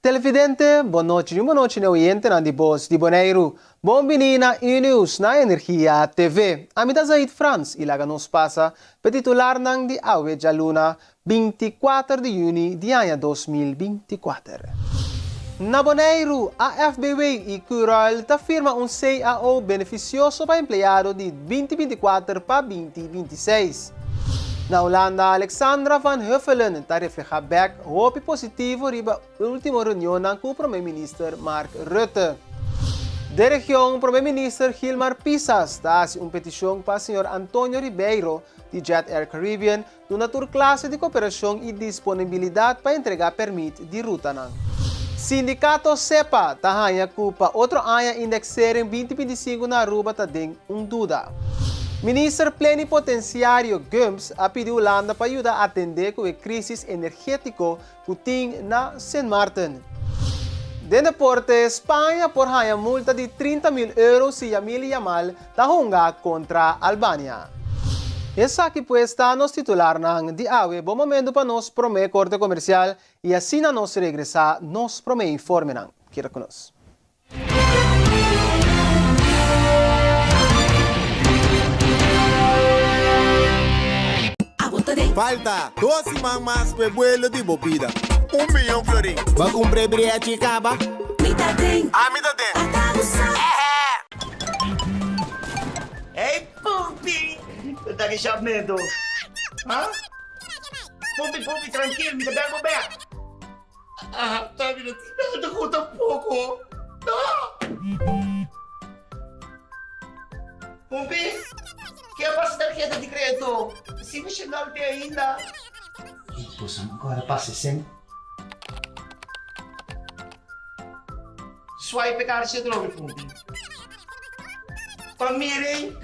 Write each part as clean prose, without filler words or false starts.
Televidente, bon nochi i bon nochi na oyentenan di Bos di Boneiru. Bon bini na E-News na Energia TV. Ami ta Zaid Frans i laga nos pasa p'e titularnan di awe djaluna 24 di yüni di aña 2024. Na Boneiru, AFBW i Curoil ta firma un CAO benefisioso pa empleado di 2024 pa 2026. Na Hulanda, Alexandra van Huffelen ta reflehá bèk hopi positivo riba último reunionnan ku Prome Minister Mark Rutte. Den region, Prome Minister Gilmar Pisas ta hasi un petishon pa señor Antonio Ribeiro di Jet Air Caribbean duna tur klase di koperashon i disponibilidat pa entregá pèrmit di rutanan. Sindikato SEPA ta haña ku pa otro aña indexering 2025 na Aruba ta den un duda. Minister Plenipotenciario Gumbs a pidi Hulanda pa yuda atendé ku e krísis energétiko ku tin na Sint Maarten. Den deporte, Spaña por haña multa di 30 mil euro si Yamil Yamal ta hunga kontra Albania. Esaki pues ta nos titularnan di awe. Bon momento pa nos promé korte komersial i asina nos regresá nos promé informenan. Keda ku nos. Falta dos siman mas pa e buelo di bo bida. Un miyon florin. Bo kumpra e brechi kaba? Mi ta den. Ami ta den. Ata bo sa. Hey Pumpi! Bo ta ki shapmento? Ha? Pumpi, Pumpi, trankil, mi ta bel bo bek. Ah, ta mi no tin nada ku tampoko. No! Pumpi, ke a pasa tarheta di kredito? Si mi shenal te ainda. Boso no kòrda pasa esei? Swipe e karchi atrobe, Pumpi. Pa miren,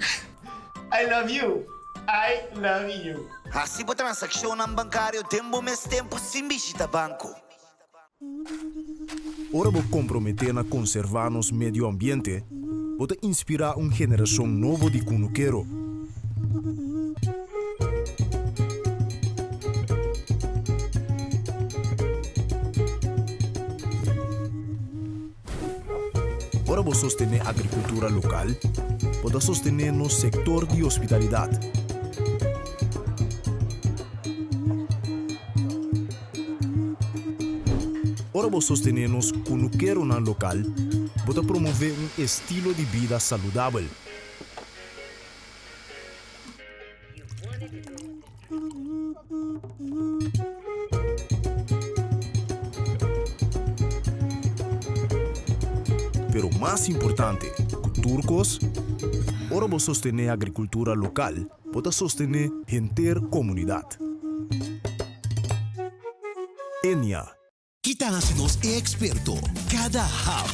I love you, I love you. Hasi bo transakshonnan bankario den bo mes tempu sin bishita banko. Ora bo komprometé na konservá nos medio ambiente, bo ta inspirá un generashon nobo di kunukero. Ora bo sostené agrikultura lokal, bo ta sostené nos sektor di hospitalidat. Ora bo sostené nos kunukeronan lokal, bo ta promové un estilo di bida saludabel. Pero mas importante ku tur kos, ora bo sostené agrikultura lokal, bo ta sostené henter komunidat. Enia. Ki ta hasi nos e eksperto? Kada hap!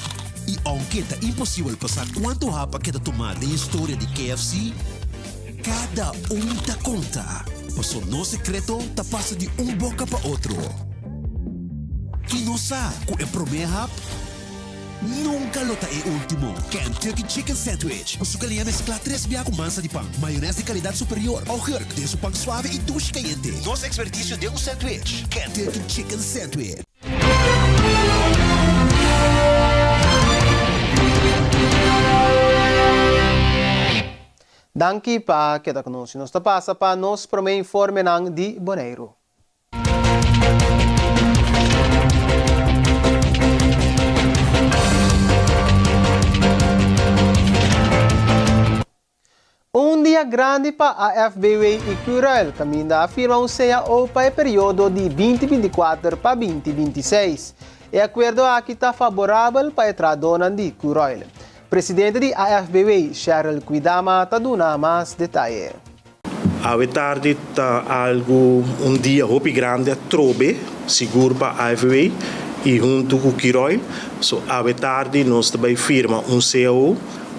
I ounke ta imposibel pa sa kuantu hap a keda tumá den historia di KFC, kada un ta konta, paso nos sekreto ta pasa di un boka pa otro. I nos sa ku e promé hap nunka lo ta e último. Kentucky Chicken Sandwich ku su galiña mesklá tres bia ku mansa di pan, mayonès di kalidat superior, augurk den su pan suave i dushi kayente. Nos ekspertisio den un sandwich, Kentucky Chicken Sandwich. Danki pa keda ku nos. Nos ta pasa pa nos promé informenan di Boneiru. Un dia grandi pa AFBW i Curoil kaminda a firma un cao pa e periodo di 2024 pa 2026. E akuerdo aki ta faborabel pa e trahadónan di Curoil. Presidente di AFBW, Sheryl Kwidama ta duna mas detaye. Awe tardi ta algu un dia hopi grandi atrobe, sigur pa AFW i huntu ku Curoil. So awe tardi nos ta bai firma un cao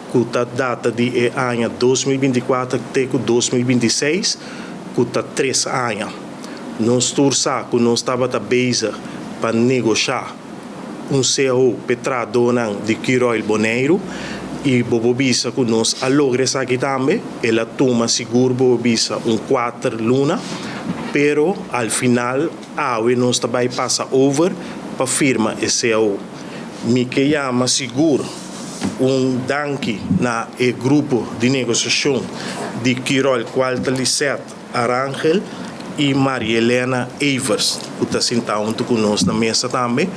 ku ta data di e aña 2024 te ku 2026, ku ta tres aña. Nos tur sa ku nos tabata bezig pa negoshá un cao p'e trahadónan di Curoil Boneiru i bo por bisa ku nos a logra esaki tambe. El a tuma sigur bo por bisa un kuater luna, pero al final awe nos ta bai pasa over. pa firma e cao. Mi ke yama sigur un danki na e grupo di negosiashon di Curoil kual ta Lisette Arangel i Marielena Evers ku ta sintá huntu ku nos na mesa tambe.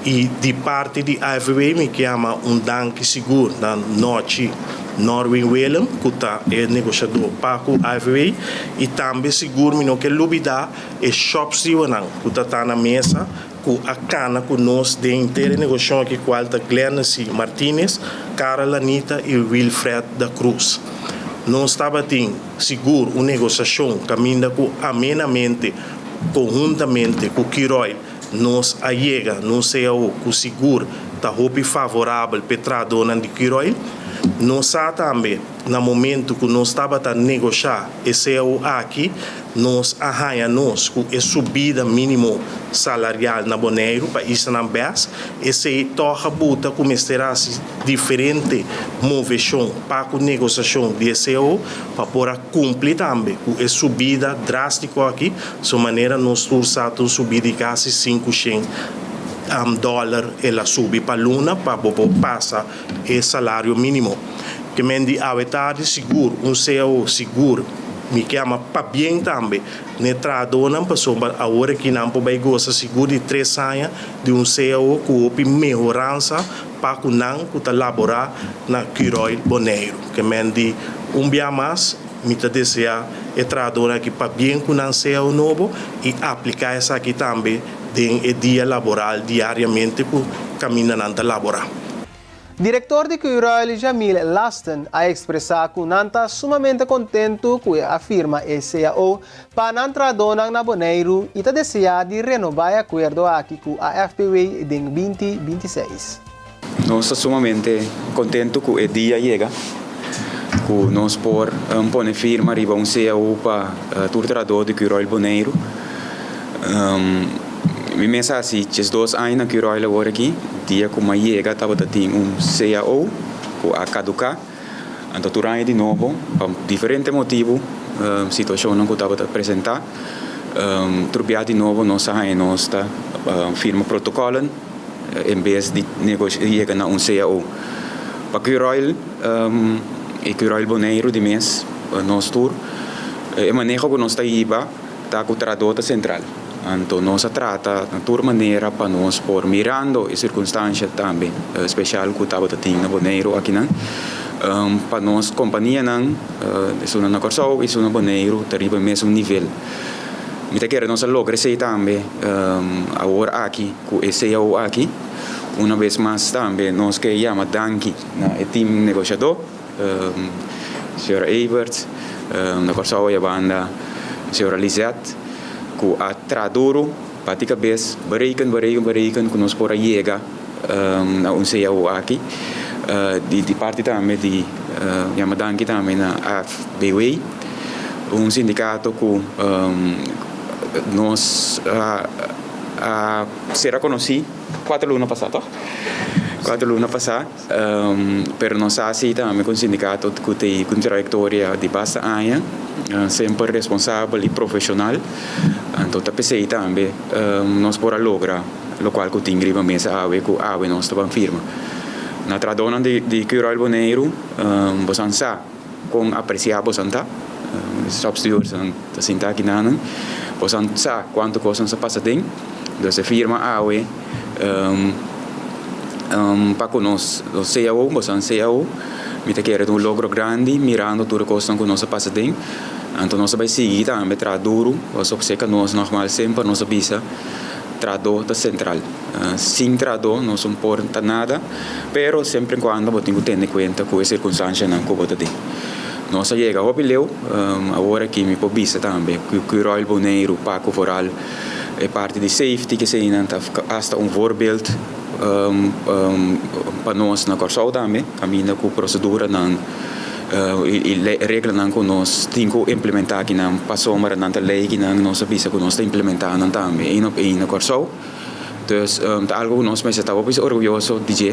I di parti di AFW mi ke yama un danki sigur na Nochi Norwin Willem ku ta e negoshadó pa ku AFW i tambe sigur mi no ke lubidá e shopstewardnan ku ta ta na mesa ku a kana ku nos den henter e negoshon aki kual ta Glennesy Martinez, Karel Anita i Wilfred da Cruz. Nos tabatin sigur un negosiashon kaminda ku amenamente konhuntamente ku Curoil nos a yega na un cao ku sigur ta hopi favorabel p'e trahadónan di Curoil. Nos sa tambe na momento ku nos tabata negoshá e cao aki, Nos a haña nos ku e subida mínimo salarial na Boneiru pa islanan bes, esei tòg a buta ku mester hasi diferente moveshon pa ku negosiashon di e cao pa por a kumpli tambe ku e subida drástiko aki, so manera nos tur sa ta un subida di kasi 500 dòler el a subi pa luna pa bo por pasa e salario mínimo. Ke men di awe tardi sigur un cao sigur. Mi ke ama pabien tambe n'e trahadónan pasobra awor aki nan por bai gosa sigur di tres aña di un cao ku hopi mehoransa pa ku nan ku ta laborá na Curoil Boneiru. Ke men di un bia mas mi ta deseá e trahadónan aki pabien ku nan cao nobo i apliká esaki tambe den e dia laboral diariamente ku kaminda nan ta laborá. Direktor di Curoil Jamil Lasten a ekspresá ku nan ta sumamente kontentu ku e a firma e cao pa nan trahadónan na Boneiru i ta deseá di renobá e akuerdo aki ku AFPW den 2026. Nos ta sumamente kontentu ku e dia yega ku nos por pone firma riba un cao pa tur trahadó di Curoil Boneiru. Mi mes a hasi 12 aña na Curoil awor aki. Dia ku mi a yega tabata tin un cao ku a kaduká. Anto tur aña di nobo pa diferente motibu, situashonnan ku tabata presentá, tur bia di nobo nos a haña nos ta firma protokòlnan en bes di yega na un cao. Pa Curoil i Curoil Boneiru di mes nos tur e maneho ku nos ta hiba ta ku trahadó ta sentral. Anto nos a trata na tur manera pa nos por mirando e sirkunstansha tambe speshal ku tabata tin na Boneiru akinan, pa nos kompanianan, esunnan na Kòrsou i esun na Boneiru ta riba e mesun nivel. Mi ta kere nos a logra esei tambe awor aki ku e cao aki. Una bes mas tambe nos ke yama danki na e tim negoshadó. Señora Everts, na Kòrsou e banda señora Lisette ku a traha duru bati kabes bereken bereken bereken ku nos por a yega na un cao aki. Di parti tambe di yama danki tambe na AFBW, un sindikato ku nos a sera konosí kuater luna pasá tòg? Kuater luna pasá. Pero nos sa si tambe ku un sindikato ku tin un trayektoria di basta aña, semper responsabel i profeshonal, anto ta p'esei tambe nos por a logra lokual ku tin riba mesa awe ku awe nos ta ban firma. Na trahadónan di Curoil Boneiru bosan sa kon apresiá bosan ta, shopstewardsnan ta sinta aki nanan, bosan sa kuantu kos nos a pasa den, dus e firma awe. Pa ku nos cao, boso cao, mi ta kere ta un logro grandi mirando tur e kosnan ku nos a pasa den. Anto nos a bai sigui tambe traha duru, pasobra seka nos nògmal semper nos a bisa trahadó ta sentral. Sin trahadó nos no por ta nada, pero semper en kuando bo tin ku tene kuenta ku e sirkunstanshanan ku bo ta den. Nos a yega hopi leu, awor aki mi por bisa tambe ku Curoil Boneiru, Paco Vooral, E parti di safety keseinan ta hasta un voorbeeld pa nos na Kòrsou tambe, kaminda ku proseduranan i reglanan ku nos tin ku implementá akinan pasobra nan ta lei kinan nos a bisa ku nos ta implementá nan tambe ein op ein na Kòrsou. Dus ta algu ku nos mester ta hopi orguyoso di dje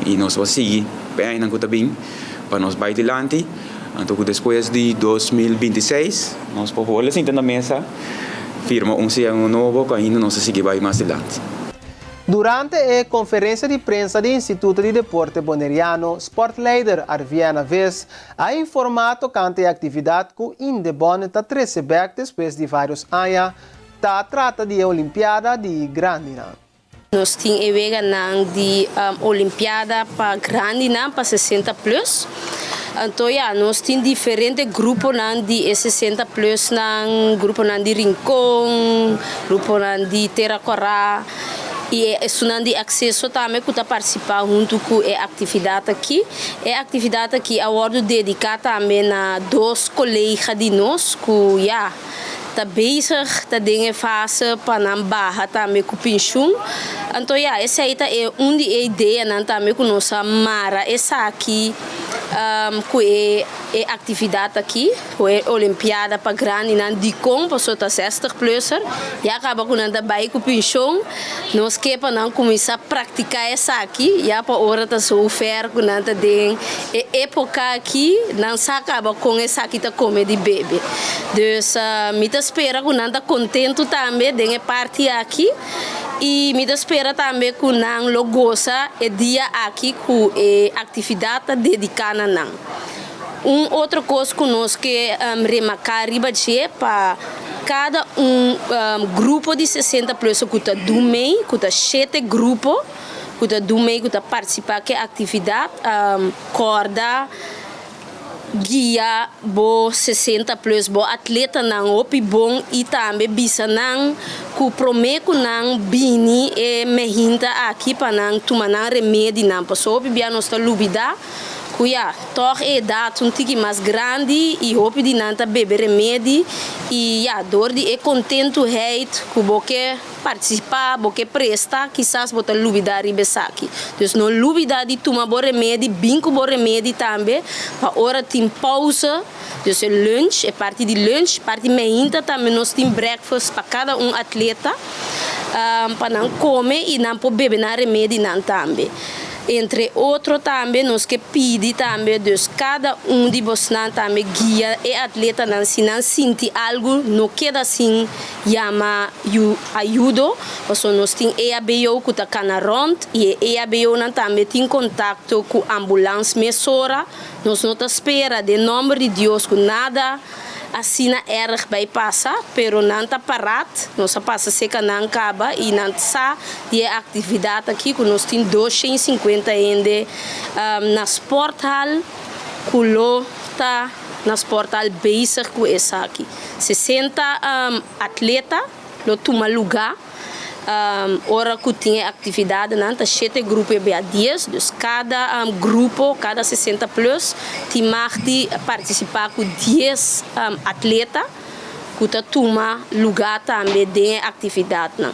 i nos lo sigui pa e añanan ku ta bin pa nos bai dilanti. Anto ku despues di 2026 nos por hole sinta na mesa. Firma un CNO nobo ku ainda nos a sigui bai mas dilanti. Durante e konferensia di prensa di Instituto di Deporte Boneriano, sportleider Arviana Ves a informá tokante e aktividat ku Indebon ta trese bèk despues di vários aña ta trata di e Olimpiada di Grandinan. Nos tin e weganan di Olimpiada pa grandinan pa 60 plus. Anto ya, nos tin diferente gruponan di e 60 plusnan, gruponan di Rincon, gruponan di Tera Kòrá i e esunnan di Akseso tambe ku ta partisipá huntu ku e aktividat aki. E aktividat aki a wòrdu dediká tambe na dos kolega di nos ku ya, Ta bezig ta den e fase pa nan baha tambe ku penshun. Anto ya, esei ta e un di e ideanan tambe ku nos a mara esaki ku e e aktividat aki, ku e olimpiada pa grandinan. Dikon? Pasobra ta zestig plusser, ya kaba ku nan ta bai ku penshon. Nos ke pa nan kuminsá praktiká esaki ya pa ora ta zover ku nan ta den E epoca aki nan sa caba con esaki ta come di bebe. Dus mi ta spera cu nan ta contento tambe den e parti aki y mi ta spera tambe cu nan lo goza e dia aki cu e actividad ta dedica na nan. Un otro cos cu nos ke remarca riba dje pa cada un grupo di 60 plus cu ta dumey cu ta shete grupo, ku ta dun mei ku ta partisipá ku e aktividat, kòrda guia bo 60 plus bo atletanan hopi bon i tambe bisa nan ku promé ku nan bini e mehinta aki pa nan tuma nan remedinan pasobra hopi bia nos ta lubidá ku ya tòg e edat un tiki mas grandi i hopi di nan ta bebe remedi i ya dor di e kontentuheid ku bo ke Partisipá, bo ke presta, kisas bo ta lubidá riba esaki. Dus no lubidá di tuma bo remedi, bin ku bo remedi tambe pa ora tin pausa, dus e lunch, e parti di lunch, parti meinta tambe nos tin breakfast pa kada un atleta pa nan kome i nan por bebe nan remedinan tambe. Entre otro tambe nos ke pidi tambe dus kada un di bosnan tambe guia e atletanan si nan sinti algu no keda sin Yama yu ayudo, pasobra nos tin EHBO ku ta kana rònt i e EHBOnan tambe tin kontakto ku ambulans mesora. Nos no ta spera den nòmber di Dios ku nada asina èrg bai pasa, pero nan ta parat, nos a pasa seka nan kaba i nan sa di e aktividat aki ku nos tin 250 hende na sporthal ku lo ta na sporthal bezig ku esaki. 60 atleta lo tuma lugá ora ku tin e aktividatnan, ta shete grupo e bia dies, dus kada grupo, kada 60 plus tin mag di partisipá ku dies atleta ku ta tuma lugá tambe den e aktividatnan.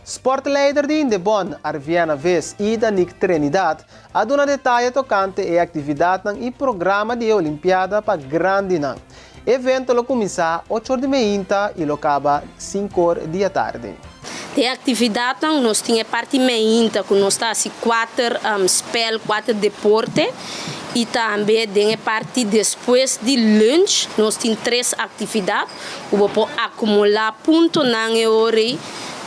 Sportleider di Indebon, Arviana Ves i Danique Trenidad a duna detaye tokante e aktividatnan i programa di e Olimpiada pa grandinan. E evento lo kuminsá ocho or di meinta i lo kaba sinku or di atardi. Den aktividatnan nos tin e parti meinta ku nos ta hasi kuater spèl, kuater deporte i tambe den e parti despues di lunch nos tin tres aktividat ku bo por akumulá puntonan e ora ei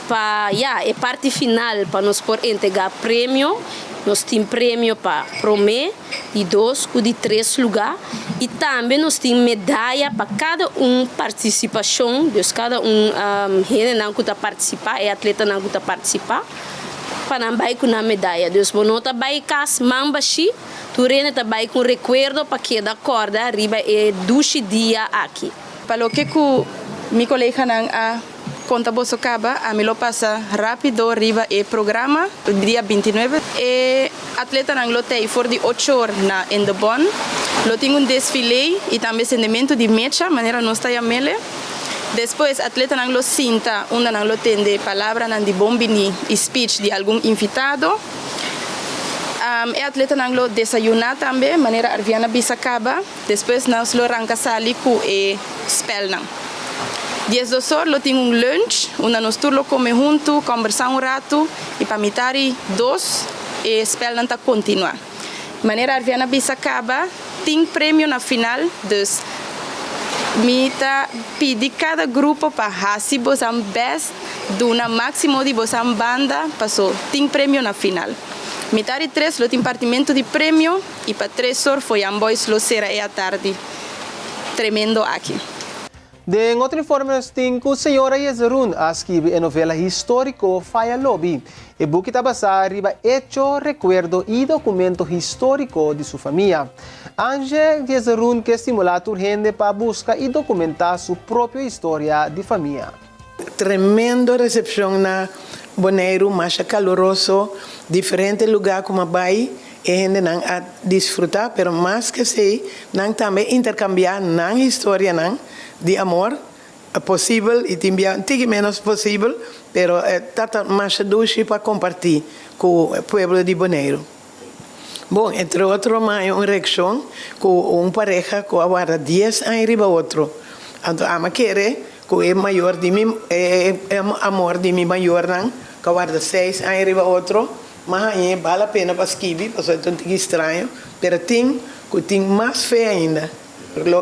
pa ya e parti final pa nos por entregá premio. Nos tin premio pa promé, di dos ku di tres lugá i tambe nos tin medaya pa kada un partisipashon, dus kada un hendenan ku ta partisipá, e atletanan ku ta partisipá, pa nan bai ku nan medaya. Dus bo no ta bai kas man bashí, tur hende ta bai ku un rekuerdo pa keda kòrda riba e dushi dia aki. Pa loke ku mi koleganan a konta boso kaba, ami lo pasa rápido riba e programa. Dia 29 e atletanan lo tei for di ocho or na Indebon. Lo tin un desfile i tambe sendementu di mecha, manera nos ta yam'ele. Despues atletanan lo sinta unda nan lo tende palabranan di bon bini i speech di algun invitado. E atletanan lo desayuná tambe, manera Arviana bisa kaba. Despues nos lo ranka sali ku e spèlnan. 12 or lo tin un lunch unda nos tur lo kome huntu, kòmbersá un ratu i pa mitar i dos e spèlnan ta kontinuá. Manera Arviana bisa kaba, tin premio na final, dus mi ta pidi kada grupo pa hasi bosan bèst. Duna máksimo di bosan banda paso tin premio na final. Mitar di tres lo tin partimentu di premio i pa tresor Foyan Boys lo sera e atardi tremendo aki. Den otro informe nos tin ku señora Yezerun a skibi e novela históriko Faya Lobi. E buki ta basá riba echo, rekuerdo i dokumento históriko di su famia. Ange Yezerun ke stimulá tur hende pa buska i dokumentá su propio historia di famia. Tremendo recepcion na Boneiru, masha caluroso, diferente lugar cu m'a bay e hendenan a disfruta, pero mas cu esey nan tambe intercambia nan historianan di amor, posibel y tin bia un tiki menos posibel, pero ta ta masha dushi pa comparti cu pueblo di Boneiru. Bon, entre otro m'a haña un reaccion cu un pareha cu a warda dies aña riba otro, anto ami a kere Ku e mayor di mi, e amor di mi mayornan ku a warda seis aña riba otro, m'a hañ'é bal a pena pa skibi, pasobra e ta un tiki straño, pero tin ku tin mas fe ainda.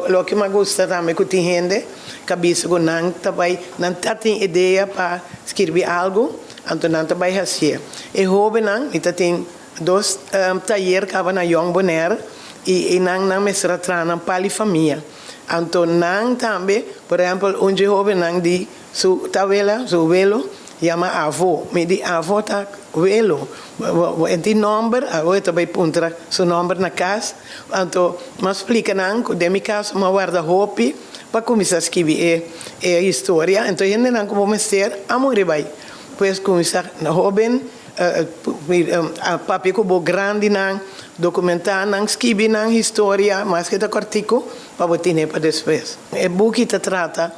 Loke m'a gusta tambe ku tin hende ku a bisa ku nan ta bai, nan ta tin idea pa skirbi algu, anto nan ta bai hasié. E hóbennan, mi ta tin dos tayer kaba na Jong Bonaire, i einan nan mester a traha nan pali famia. Anto nan tambe, por ehempel, un dje hobennan di su tawela, su welo, yama Avo. Mi di, Avo ta welo. E tin nomber, awo e ta bai puntra su nomber na kas. Anto m'a splika nan ku den mi kas m'a warda hopi pa kuminsá skibi e e historia. Anto hendenan ku bo mester a muri bai. Pues kuminsá hoben papia ku bo grandinan, dokumentá nan, skibi nan historia, maske ta kòrtiku, pa bo tene pa despues. E buki ta trata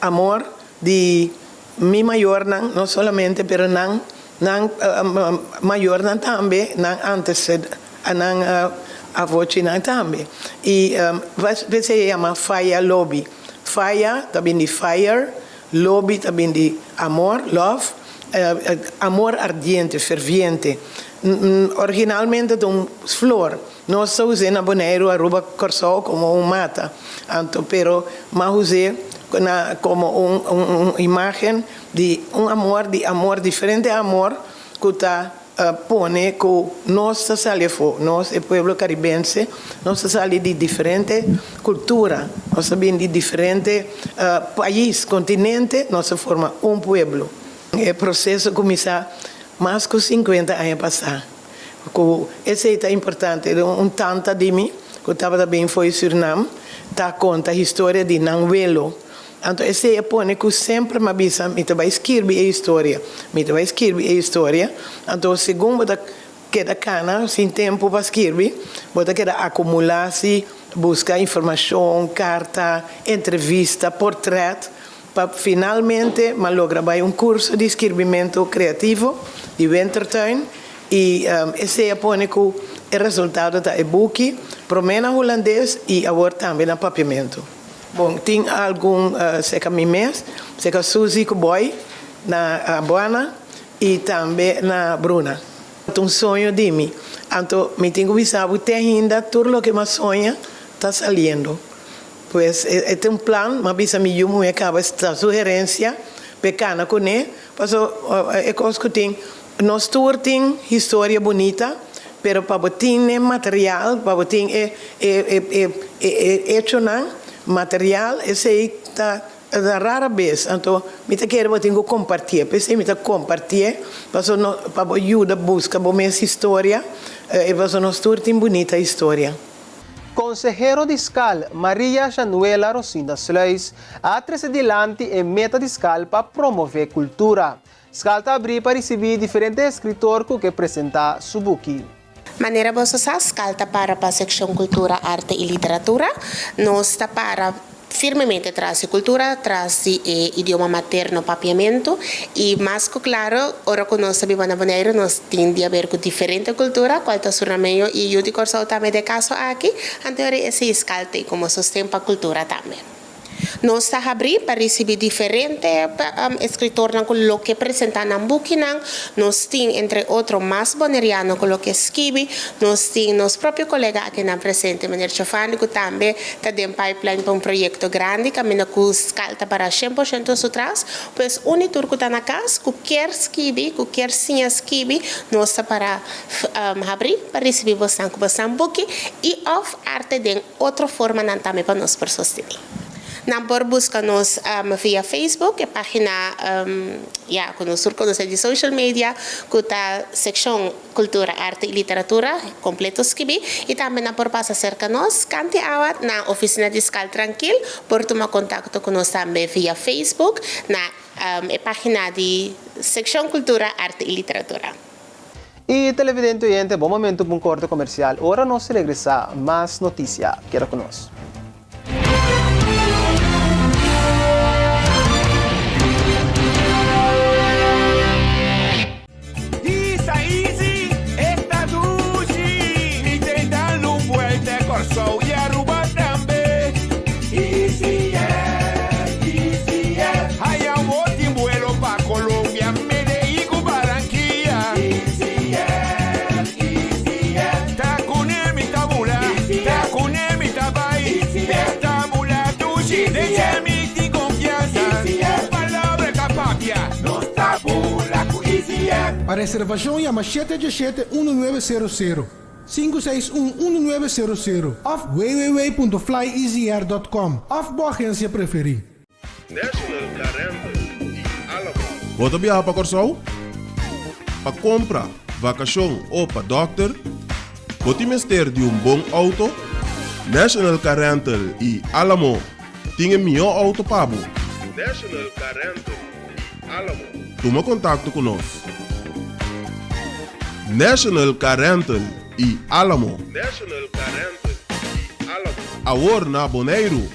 amor di mi mayornan, no solamente, pero nan nan mayornan tambe, nan antesed, nan avochinan tambe. I p'esei e yama Faya Lobi. Faya ta bin di fire, Lobi ta bin di amor, love, amor ardiente, ferviente. Originalmente ta un flor. Nos ta us'é na Boneiru, Aruba, Kòrsou komo un mata. Anto pero m'a us'é na komo un un imágen di un amor, di amor, diferente amor ku ta pone ku nos ta sali afó, nos e pueblo karibense, nos ta sali di diferente kultura, nos ta bini di diferente pais, kontinente, nos ta forma un pueblo. E proseso kuminsá mas ku sinkuenta aña pasá, ku esei ta importante. Un tanta di mi ku tabata bin fo'i Surinam ta konta historia di nan welo. Anto esei a pone ku semper m'a bisa mi ta bai skirbi e historia, mi ta bai skirbi e historia. Anto segun bo ta keda kana sin tempu pa skirbi, bo ta keda akumulá si buska informashon, karta, entrevista, portrèt, pa finalmente m'a logra bai un kurso di skirbimentu kreativo di Wintertuin i esei a pone ku e resultado ta e buki, promé na hulandes i awor tambe na papiamentu. Bon, tin algun serka mi mes, serka Suzy ku Boy na Abuana i tambe na Bruna. Ta un soño di mi. Anto mi tin ku bisa bo te ainda tur loke mi a soña ta saliendo. Pues e ta un plan, mi a bisa mi yu muhé kaba ta su herensia pa e kana kuné, paso e kos ku tin Nos tur tin historia bunita, pero pa bo tin e material, pa bo tin e e echonan material, esei ta rara bes. Anto mi ta kere bo tin ku kompartié. P'esei mi ta kompartié, pasobra no pa bo yuda buska bo mes historia, pasobra nos tur tin bunita historia. Konsehero di skal Maria Januela Rosinda Sluis a trese dilanti e meta di skal pa promové kultura. Skal ta abrí pa risibí diferente eskritor ku ke presentá su buki. Manera boso sa, skal ta para pa Sekshon Kultura, Arte i Literatura. Nos ta para firmemente tras di kultura, tras di e idioma materno Papiamentu. I mas ku klaro, ora ku nos ta biba na Boneiru nos tin di haber ku diferente kultura, kual ta Surameño i yu di Kòrsou tambe den e kaso aki. Anto esei skal ta ei komo sosten pa kultura tambe. Nos ta habrí pa risibí diferente eskritornan ku lo ke presentá nan bukinan. Nos tin entre otro mas boneriano ku lo ke skibi. Nos tin nos propio kolega akinan presente, meneer Giovanni, ku tambe ta den pipeline pa un proyekto grandi kaminda ku skal ta pará shen por shento su tras. Pues un i tur ku ta na kas ku kier skibi, ku kier siña skibi, nos ta pará habrí pa risibí bosnan ku bosnan buki i òf arte den Otro formanan tambe pa nos por sostené. Nan por buska nos via Facebook, e página ya ku nos tur konosé di social media ku ta Sekshon Kultura, Arte i Literatura, kompleto skibí, i tambe nan por pasa serka nos, Kanti Awad, na ofisina di Skal Trankil. Por tuma kontakto ku nos tambe via Facebook na e página di Sekshon Kultura, Arte i Literatura. Y televidente oyente, bon momento pa un corte comercial. Ora nos regresa, mas noticia. Keda cu nos. Isa easy, esta dushi. Mi ta dando un vuelta Kòrsou i Aruba tambe. Easy Air, Easy Air. Haya bo tin vuelo pa Colombia, Medellín ku Barranquilla. Easy Air, Easy Air. Ta kuné mi ta bula, ta kuné mi ta bai. E ta bula dushi, den dje mi tin konfiansa. Ku palabra ta papia, nos ta bula ku Easy Air. Pa reservashon yama shete djeshete unu nuebe sero sero, sinku seis un unu nuebe sero sero òf www.flyeasyair.com òf bo agensia preferí. National Car Rental di Alamo. Bo ta biaha pa Kòrsou? Pa kompra, vakashon o pa dòkter? Bo tin mester di un bon outo? National Car Rental i Alamo tin e mihó outo pa bo. National Car Rental i Alamo. Tuma kontakto ku nos. National Car Rental i Alamo. National Car Rental i Alamo. Awor na Boneiru.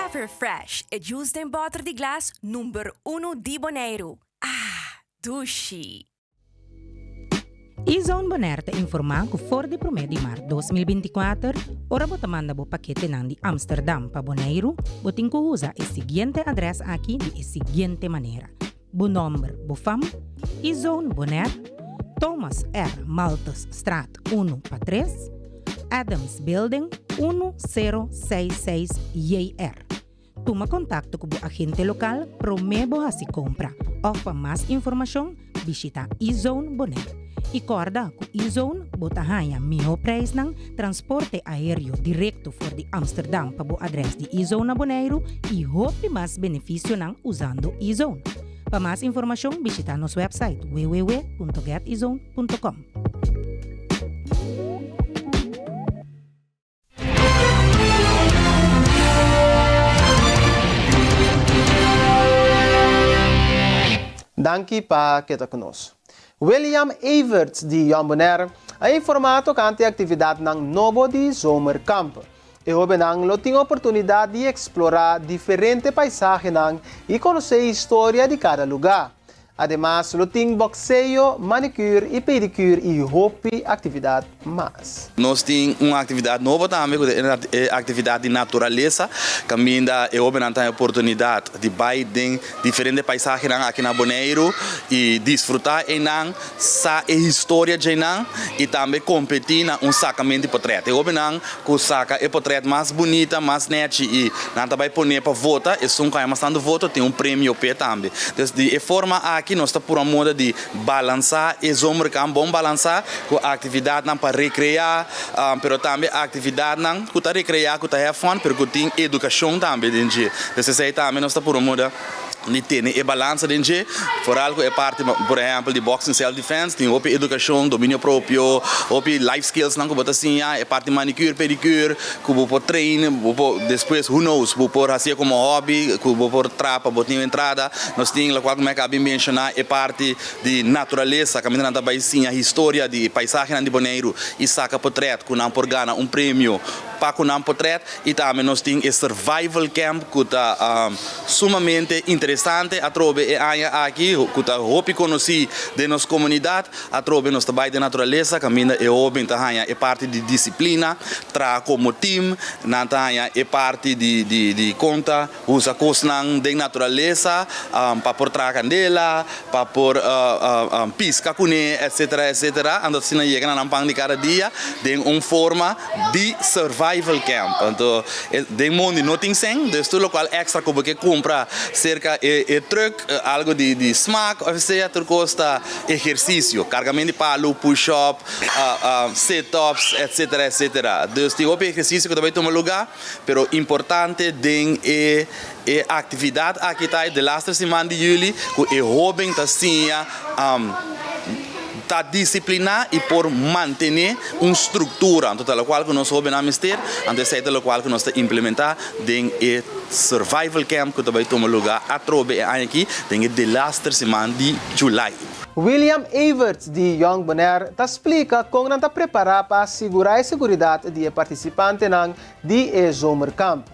Everfresh, e juice den bòter di glas number uno di Boneiru. Ah, dushi! E-Zone Bonaire ta informá ku for di promé di mart 2024, ora bo ta manda bo paketenan di Amsterdam pa Boneiru, bo tin ku usa e siguiente adrès aki di e siguiente manera. Bo nòmber, bo fam, E-Zone Bonaire, Thomas R. Malthus Straat unu pa tres, Adams Building unu sero seis seis JR. Tuma kontakto ku bo agente lokal promé bo hasi kompra òf pa mas informashon bishita E-Zone Bonaire. I kòrda ku E-Zone bo ta haña mihó preisnan, transporte aéreo direkto for di Amsterdam pa bo adrès di E-Zone na Boneiru i hopi mas benefisionan usando E-Zone. Pa mas informashon bishita nos wèpsait www.getezone.com. Danki pa keda ku nos. William Everts di Jong Bonaire a informá tokante e aktividatnan nobo di Zomerkamp. E hóbennan lo tin oportunidat di eksplorá diferente paisahenan i konosé historia di kada lugá. Ademas lo tin boxeo, manicure y pedicure y hopi actividad mas. Nos tin un actividad nobo tambe cu ta e actividad di naturalesa caminda e hobennan ta haña oportunidad di bay den diferente paisahenan aki na Boneiru y disfruta einan, sa e historia djeinan y tambe competi na un sacamento di potret. E hobennan cu saca e potret mas bunita, mas nechi y nan ta bay pone pa vota, esun cu haña mas tanto voto tin un premio p'e tambe. Entonces di e forma aki nos ta pura moda di balansa e zomerkamp bon balansa cu actividadnan pa recrea, pero tambe actividadnan cu ta recrea, cu ta have fun, pero cu tin educacion tambe den dje. Entonces esey tambe nos ta pura moda. Di tene e balansa den dje, vooral ku e parti por ehèmpel di boxing self defense, tin hopi edukashon, dominio propio, hopi life skills nan ku bo ta siña, e parti manicure, pedicure ku bo por train, bo por despues who knows bo por hasié komo hobby ku bo por traha pa bo tin un entrada. Nos tin lokual ku mi a kaba di menshoná e parti di naturalesa kaminda nan ta bai siña historia di e paisahenan di Boneiru i saka potrèt ku nan por gana un premio pa ku nan potrèt i tambe nos tin e survival camp ku ta Sumamente interesante atrobe e aña aki ku ta hopi konosí den nos komunidat. Atrobe nos ta bai den naturalesa kaminda e hóben ta haña e parti di disiplina, traha komo tim, nan ta haña e parti di di di kon ta usa kosnan den naturalesa pa por traha kandela, pa por piska kuné etsetera etsetera. Anto asina yega na nan pan di kada dia den un forma di survival camp. Anto den mondi no tin sèn, dus tur lokual èkstra ku bo ke kumpra serka e trùk, algu di smak òf esea, tur kos ta ehersisio, kargament di palu, push up, sit ups, etsetera etsetera. Dus tin hopi ehersisio ku ta bai tuma lugá, pero importante den e E aktividat aki ta e delaster siman di yüli ku e hóben ta siña ta disipliná i por mantené un struktura. Anto ta lokual ku nos hóbennan mester, anto esei ta lokual ku nos ta implementá den e Survival Camp ku ta bai tuma lugá atrobe e aña aki den e delaster siman di julai. William Everts di Jong Bonaire ta splika kon nan ta prepará pa sigurá e seguridat di e partisipantenan di e zomerkamp.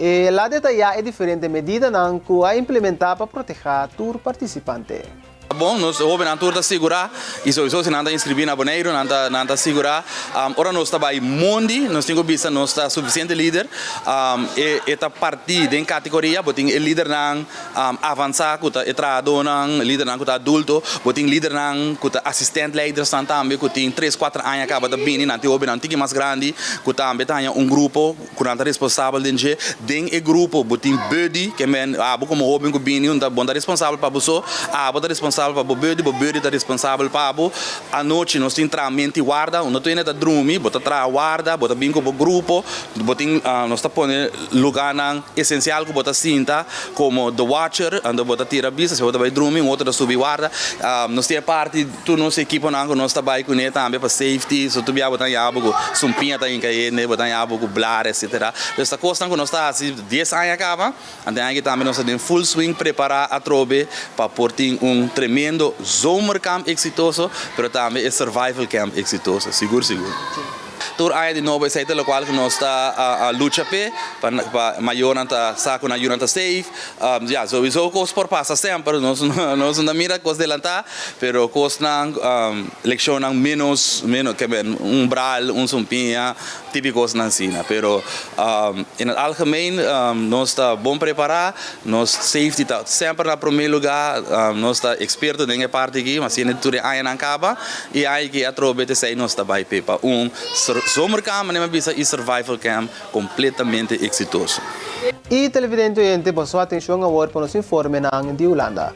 El a detayá e diferente medidanan ku a implementá pa protehá tur partisipante. Bon, nos hóbennan tur ta sigurá i souiso si nan ta inskribí na Boneiru nan ta nan ta sigurá. Ora nos ta bai mondi nos tin ku bisa nos ta sufisiente lider. E e ta partí den kategoria, bo tin e lidernan avansá ku ta e trahadónan, lidernan ku ta adulto, bo tin lidernan ku ta asistent leidersnan tambe ku tin tres kuater aña kaba ta bini, nan tin hóbennan tiki mas grandi ku tambe ta haña un grupo. Ku nan ta responsabel den dje. Den e grupo bo tin buddy, ke men abo komo hoben ku bini un ta bo ta responsabel pa bo so, abo ta responsabel pa bo buddy, bo buddy ta responsabel pa bo. Anochi nos tin trahamenti warda, unda tur hende ta drumi, bo ta traha warda, bo ta bin ku bo grupo, bo tin nos ta pone lugarnan esensial ku bo ta sinta komo the watcher, anto bo ta tira bista, si bo ta bai drumi un otro ta subi warda. Nos tin e parti. Tur nos ekiponan ku nos ta bai kuné tambe pa safety, so tur bia bo ta haña bo ku sumpiña ta hinka hende, bo ta haña bo ku blar etcetera. Pues ta kosnan ku nos ta hasi dies aña kaba, anto aki tambe nos ta den full swing prepará atrobe pa por tin un tremendo zomerkamp eksitoso, pero tambe e survival camp eksitoso, sigur sigur. Tur aña di nobo esei ta lokual ku nos ta lucha p'e, pa mayornan ta sa ku nan yunan ta safe. Ya, souiso kos por pasa semper, nos nos no ta mira kos delantá, pero kosnan, lekshonnan ménos, ménos ke men un bral, un sumpiña, tipi kosnan asina. Pero in het algemeen nos ta bon prepará, nos safety ta semper na promé lugá, nos ta eksperto den e parti aki, asina tur e añanan kaba. I aki atrobe ta esei nos ta bai p'e pa un zomerkamp, manera mi a bisa, i survival camp completamente exitoso. I televidente oyente boso atencion awor pa nos informenan di Hulanda.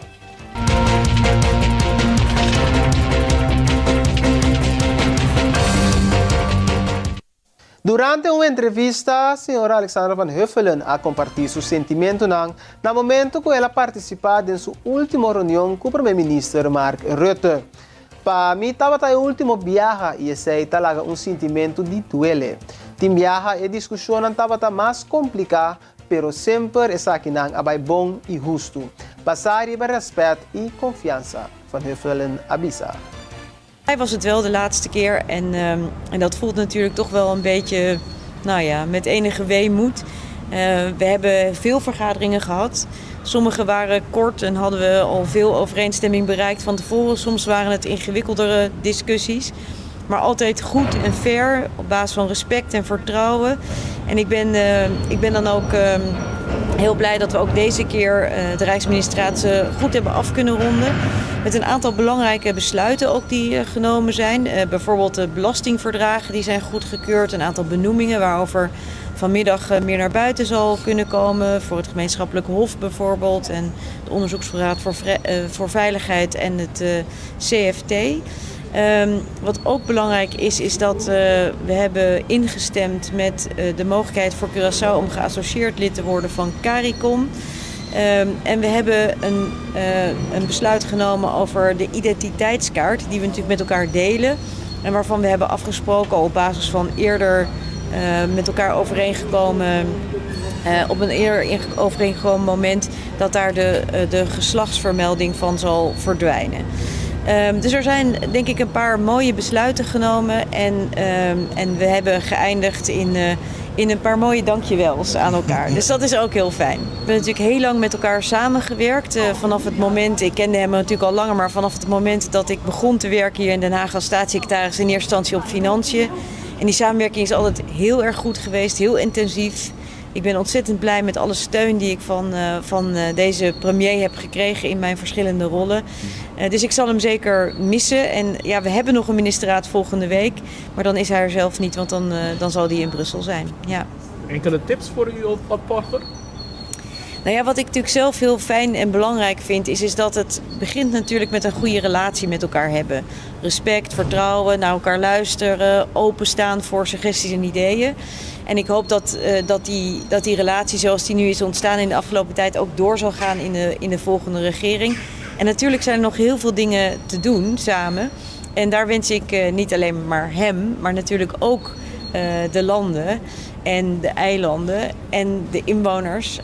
Durante un entrevista, señora Alexandra van Huffelen a comparti su sentimentonan na momento cu el a participa den su ultimo reunion cu Prome Minister Mark Rutte. Pa mi tabata e ultimo biaha y esey ta laga un sintimento di duele. Tin biaha e discusionnan tabata mas complica, pero semper esakinan a bay bon y husto, basa riba respet y confiansa, Van Huffelen a bisa. Mij was het wel de laatste keer en, ehm, en dat voelt natuurlijk toch wel een beetje, nou ja, met enige weemoed. Uh, we hebben veel vergaderingen gehad. Sommige waren kort en hadden we al veel overeenstemming bereikt van tevoren. Soms waren het ingewikkeldere discussies. Maar altijd goed en fair, op basis van respect en vertrouwen. En ik ben, uh, ik ben dan ook uh, heel blij dat we ook deze keer uh, de Rijksministratie goed hebben af kunnen ronden. Met een aantal belangrijke besluiten ook die eh, genomen zijn. Eh, bijvoorbeeld de belastingverdragen die zijn goedgekeurd. Een aantal benoemingen waarover vanmiddag eh, meer naar buiten zal kunnen komen. Voor het gemeenschappelijk hof bijvoorbeeld. En de onderzoeksraad voor, voor veiligheid en het CFT. Um, wat ook belangrijk is, is dat uh, we hebben ingestemd met uh, de mogelijkheid voor Curaçao om geassocieerd lid te worden van CARICOM. En we hebben een, een besluit genomen over de identiteitskaart, die we natuurlijk met elkaar delen. En waarvan we hebben afgesproken op basis van eerder met elkaar overeengekomen. Op een eerder overeengekomen moment dat daar de, de geslachtsvermelding van zal verdwijnen. Dus er zijn denk ik een paar mooie besluiten genomen. En, en we hebben geëindigd in, in een paar mooie dankjewels aan elkaar. Dus dat is ook heel fijn. We hebben natuurlijk heel lang met elkaar samengewerkt. Vanaf het moment, ik kende hem natuurlijk al langer, maar vanaf het moment dat ik begon te werken hier in Den Haag als staatssecretaris in eerste instantie op Financiën. En die samenwerking is altijd heel erg goed geweest, heel intensief. Ik ben ontzettend blij met alle steun die ik van, van deze premier heb gekregen in mijn verschillende rollen. Dus ik zal hem zeker missen. En ja, we hebben nog een ministerraad volgende week. Maar dan is hij er zelf niet, want dan, dan zal hij in Brussel zijn. Ja. Enkele tips voor uw opvolger? Nou ja, wat ik natuurlijk zelf heel fijn en belangrijk vind, is, is dat het begint natuurlijk met een goede relatie met elkaar hebben. Respect, vertrouwen, naar elkaar luisteren, openstaan voor suggesties en ideeën. En ik hoop dat, dat, die, dat die relatie zoals die nu is ontstaan in de afgelopen tijd ook door zal gaan in de, in de volgende regering. En natuurlijk zijn er nog heel veel dingen te doen samen. En daar wens ik niet alleen maar hem, maar natuurlijk ook de landen en de eilanden en de inwoners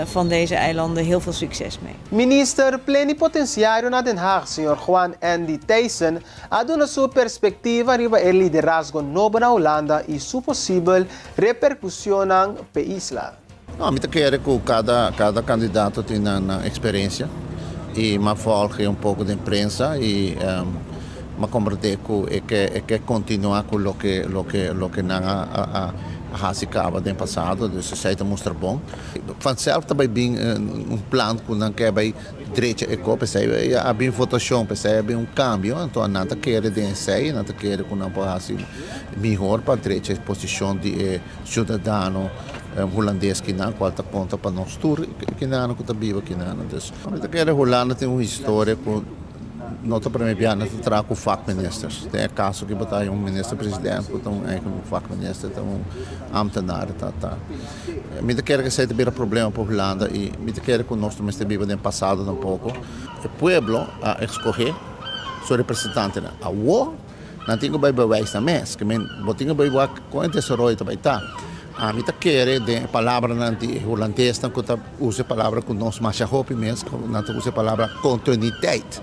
van deze eilanden heel veel succes mee. Minister plenipotensiario na Den Haag, señor Juan Andy Thijssen, a duna su perspektiva riba e liderazgo nobo na Hulanda i su posibel reperkushonnan p'e isla. No, mi ta kere ku kada kada kandidato tin nan nan eksperensia i m'a volg e un poko den prensa i m'a komprendé ku e ke e ke kontinuá ku loke loke loke nan a a a hasi kaba den pasado, dus esei ta mustra bon. Vanzelf ta bai bin un plan ku nan ke bai drecha e kos, p'esei a bin votashon, p'esei a bin un kambio, anto nan ta kere den esei, nan ta kere ku nan por hasi mihor pa drecha e posishon di e siudadano hulandes kinan, kual ta konta pa nos tur kinan ku ta biba kinan. Dus mi ta kere Hulanda tin un historia ku no ta prome bia nan ta traha ku vakministers. Den e kaso ki bo ta haña un minister president ku ta un eigen un vakminister, ta un ambtenaar ta ta. Mi ta kere ku esei ta bira problema pa Hulanda i mi ta kere ku nos no mester biba den pasado tampoko. E pueblo a eskohe su representantenan. Awor Nan tin ku bai bewijs nan mes. Ke men bo tin ku bai wak kon e desaroyo ta bai ta. Ami ta kere den e palabranan di e hulandesnan ku ta usa e palabra ku nos masha hopi mes, ku nan ta usa e palabra kontinuiteit.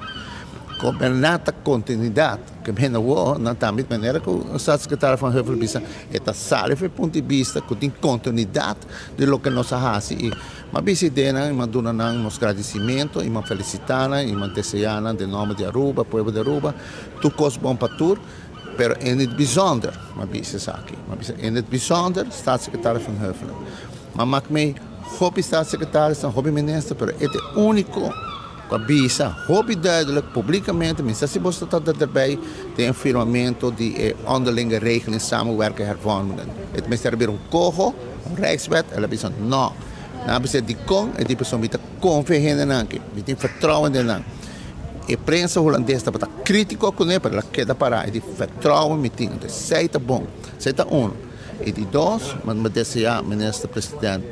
Goberná ta kontinuidat. Ke men awor nan tambe manera ku Staatssecretaris Van Huffelen bisa e ta sali for e punto di bista ku tin kontinuidat di loke nos a hasi i m'a bisa ideanan i m'a duna nan nos gradisimentu i m'a felisitá nan i m'a deseá nan den nòmber di Aruba, pueblo di Aruba. Tur kos bon pa tur, pero in het bijzonder, m'a bisa esaki, m'a bisa in het bijzonder staatssecretaris Van Huffelen. M'a mak mee hopi staatssecretarisnan, hopi minister, pero e ta e úniko ku a bisa hopi duidelijk publikamente, mi sa si boso ta ta erbij, den e firmamento di e onderlinge regeling samenwerken hervormingen. E mester a bira un koho, un rijkswet, el a bisa no. Nan a bisa dikon, e di pasobra mi ta konfia e hendenan aki, mi tin vertrouwen den nan. E prensa hulandes tabata krítiko kuné, pero el a keda pará. E di, Vertrouwen mi tin. Entonces, esei ta bon. Esei ta uno. I di dos, mi deseá Minister President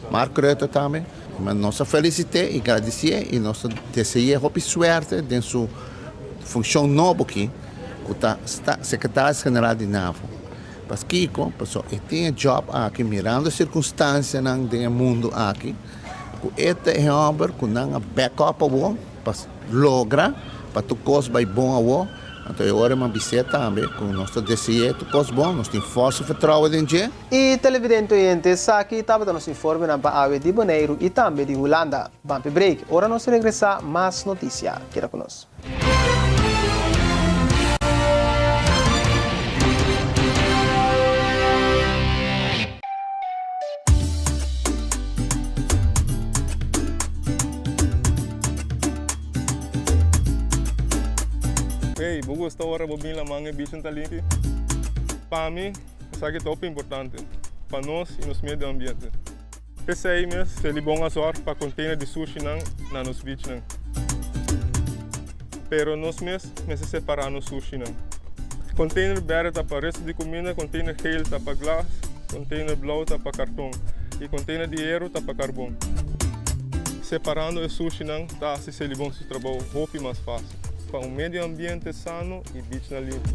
Mark Rutte tambe. Nos a felisit'é i gradisié i nos ta dese'é hopi suerte den su funshon nobo aki, ku ta Sekretaris General di NAVO. Paskiko? Pasobra e tin e jòb aki mirando e sirkunstansianan den e mundu aki, ku e ta e hòmber ku nan a back up awor pa logra pa tur kos bai bon awor. Anto e ora mi a bis'é tambe ku nos ta dese'é tur kos bon, nos tin fòrsa vertrouwen den dje. E televidente oyente, esaki tabata nos informenan pa awe di Boneiru i tambe di Hulanda. Ban p'e break, ora nos regresá mas notisia. Keda ku nos. Hey, bo gusta ora bo bin laman e bichin ta limpi? Pa mi, esaki ta hopi importante pa nos y nos medio ambiente. P'esei mes Selibon a zòrg pa container di sushinan na nos beachnan. Pero nos mes mester separá nos sushinan. Container berde ta pa resto di kuminda, container geel ta pa glas, container blou ta pa karton i container di heru ta pa karbon. Separando e sushinan ta hasi Selibon su trabou hopi mas fásil pa un medio ambiente sano i bichnan limpi.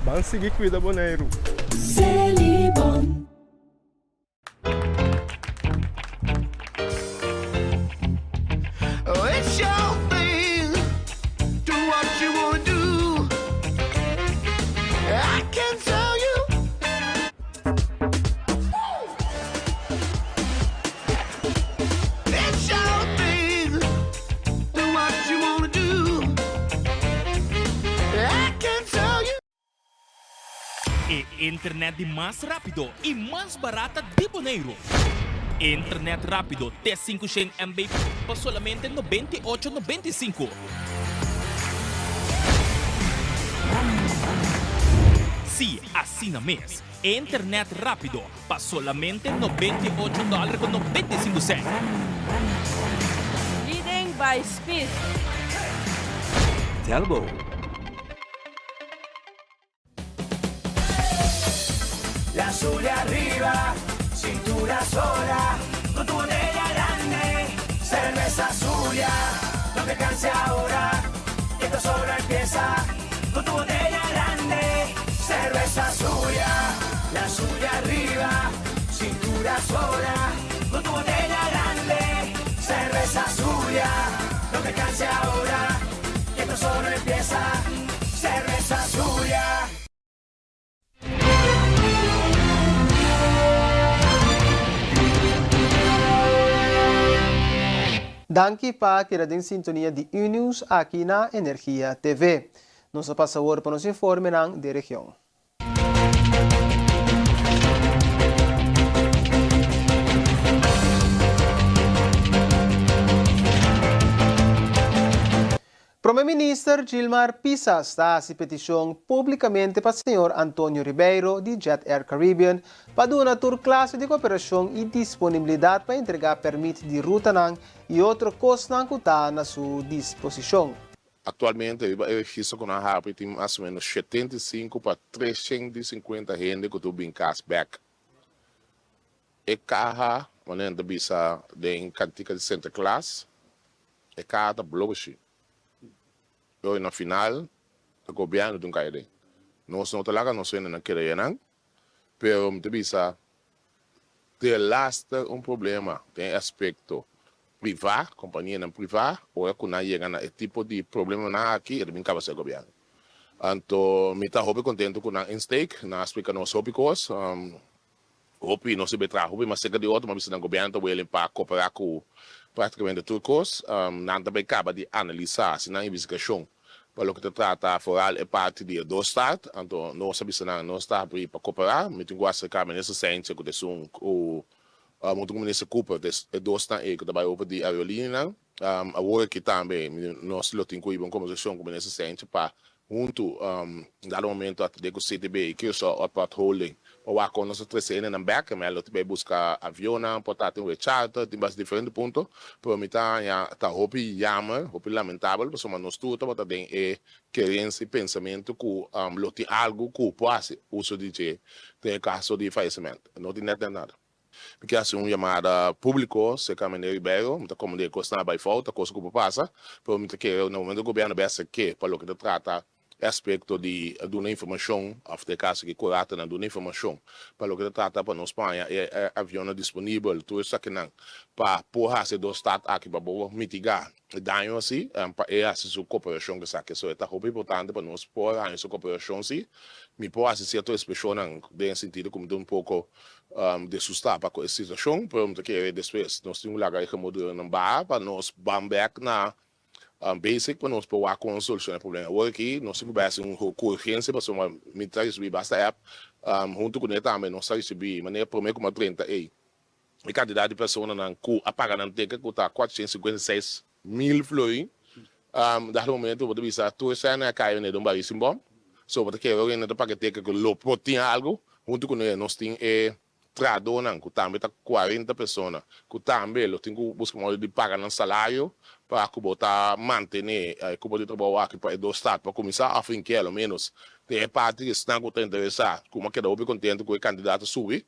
Ban sigui kuida Boneiru! Selibon. It's your thing. Do what you wanna do. I can tell you. It's your thing. Do what you wanna do. I can tell you. E internet di mas rápido i mas barata di Boneiru. Internet rápido te 500 MB pa solamente 98,95. Sí, asina mes. Internet rápido pa solamente 98 dòler ku 95 sènt. Leading by speed. Telbo. La Zulia arriba, cintura sola, con tu botella grande, cerveza Zulia, no te canses ahora, que esto solo empieza, con tu botella grande, cerveza Zulia, la Zulia arriba, cintura sola, con tu botella grande, cerveza Zulia, no te canses ahora, que esto solo empieza, cerveza Zulia. Danki pa keda den sintonia di U-News aki na Energia TV. Nos a pasa awor pa nos informenan di region. Prome Minister Gilmar Pisas ta hasi petishon públikamente pa señor Antonio Ribeiro di Jet Air Caribbean pa duna tur klase di koperashon i disponibilidat pa entregá pèrmit di rutanan i otro kosnan ku ta na su disposishon. Aktualmente riba e registro ku nan habri tin mas o ménos 75 pa 350 hende ku ta bin kas bèk. E kaha, manera nan ta bisa den kantika di Sinterklaas, E kaha ta bloshi. Pero na final ta gobièrnu tin kai aden. Nos no ta laga nos hendenan keda yanan, pero mi ta bisa delaster un problema den e aspekto privá, kompanianan privá, ora ku nan yega na e tipo di problemanan aki e ta bin kaba ser gobièrnu. Anto mi ta hopi kontentu ku nan insteek, nan a splika nos hopi kos. Hopi nos riba e traha hopi mas serka di otro, ma bisa nan gobièrnu ta welen pa koperá ku práktikamente tur kos. Nan ta bai kaba di analisá hasi nan investigashon pa loke ta trata foral e parti di e dos start. Anto nos a bisa nan nos ta habrí pa koperá. Mi tin ku aserká Minister Cijntje ku ta esun ku huntu ku Minister Cooper ta e dosnan ei ku ta bai over di aerolinianan. Awor aki tambe nos lo tin ku hiba un kombersashon ku Minister Cijntje pa Huntu, dado momento a tende ku CTB i Curaçao Airport Holding pa wak kon nos ta trese hendenan bèk. Mi a lo bai buska avionnan, por ta tin un charter, tin bas diferente punto, pero mi ta haña ta hopi jammer, hopi lamentabel, pasobra nos tur tabata den e kerensia i pensamentu ku lo tin algu ku por hasi uso di dje den e kaso di fayesimentu. No tin nèt nèt nada. Mi ke hasi un yamada públiko serka Meneer Ribeiro. Mi ta komprendé kosnan a bai fout, ta kos ku por pasa, pero mi ta kere na momento ku gobièrnu bai aserk'é pa loke ta trata e aspekto di duna informashon, òf den e kaso aki kuratonan duna informashon pa loke ta trata pa nos paña e avionnan disponibel, tur esakinan pa por hasi e dos start aki pa bo mitigá e daño asi, pa e hasi su koperashon ku esaki. So e ta hopi importante pa nos por haña su koperashon si. Mi por hasi sierto ekspreshonnan den e sentido ku mi ta un poko Disgustá pa ku e situashon, pero mi ta kere despues nos tin ku laga e gemoedernan baha pa nos ban bèk na basic pa nos por wak kon solushoná e problema. Awor aki nos tin ku bai hasi un ku urgensia pasobra mi ta risibí basta app huntu kuné tambe nos ta risibí manera promé ku mi a drenta ei e kantidat di personanan ku a paga nan teken ku ta 456 mil florin. Dado momento bo ta bisa tur esei a kai den un barí sin bòm. So bo ta kere ora ta paga teken ku lo por tin algu. Huntu ku nos tin e trahadónan ku tambe ta 40 persona ku tambe lo tin ku buska modo di paga nan salario pa ku bo ta mantené e kupo di trabou aki pa e dos start pa kuminsá òf in ke a lo ménos den e parti esnan ku ta interesá ku mi a keda hopi kontentu ku e kandidat a subi.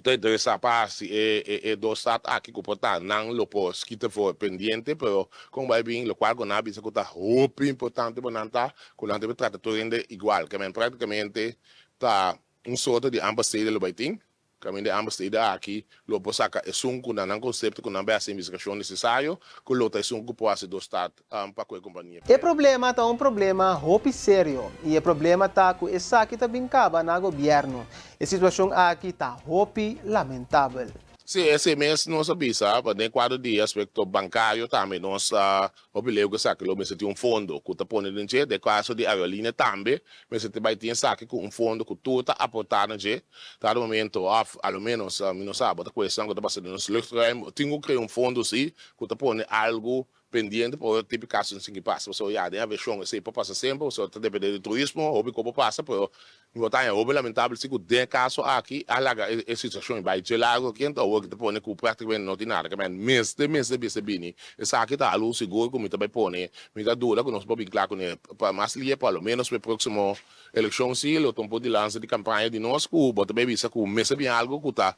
Ta interesá pa hasi e e doorstart aki ku por ta nan lo por skita for pendiente pero kon bai bin lokual ku nan a bisa ku ta hopi importante pa nan ta ku nan debe trata tur hende igual ke men praktikamente ta un sorto di ambastede lo bai tin kaminda e ambastede aki lo por saka esun ku na nan konsepto ku nan bai hasi investigashon nesesario ku lo ta esun ku por hasi doorstart pa ku e kompania. E problema ta un problema hopi serio y e problema ta cu esaki ta bin caba na gobierno. E situacion aki ta hopi lamentabel. Sí, esei mes nos a bisa, pa den cuadro di aspecto bancario tambe nos a hopi leu cu esaki lo mester tin un fondo cu ta pone den dje, den caso di aerolinea tambe mester ta bay tin esaki cu un fondo cu tur ta aporta na dje, cada momento of a lo menos mi no sa bo ta cuestion cu ta pasa den nos luchtruim, tin cu crea un fondo si cu ta pone algo Pendiente pa ora tipo caso sin ki pasa pasobra ya den aviacion esey por pasa semper pasobra ta depende di turismo hopi ko por pasa pero mi por ta haña hopi lamentabel si cu den e caso aki a laga e situacion e bay dje largo aki enton awor ki ta pone cu practicamente no tin nada ke men mester mester mester bini esaki ta algo sigur cu mi ta bay pone mi ta duda cu nos por bin cla cune pa mas lie pa lo menos pa e proximo eleccion si lo ta un punto di lansa di campaña di nos cu bo ta bay bisa cu mester bin algo cu ta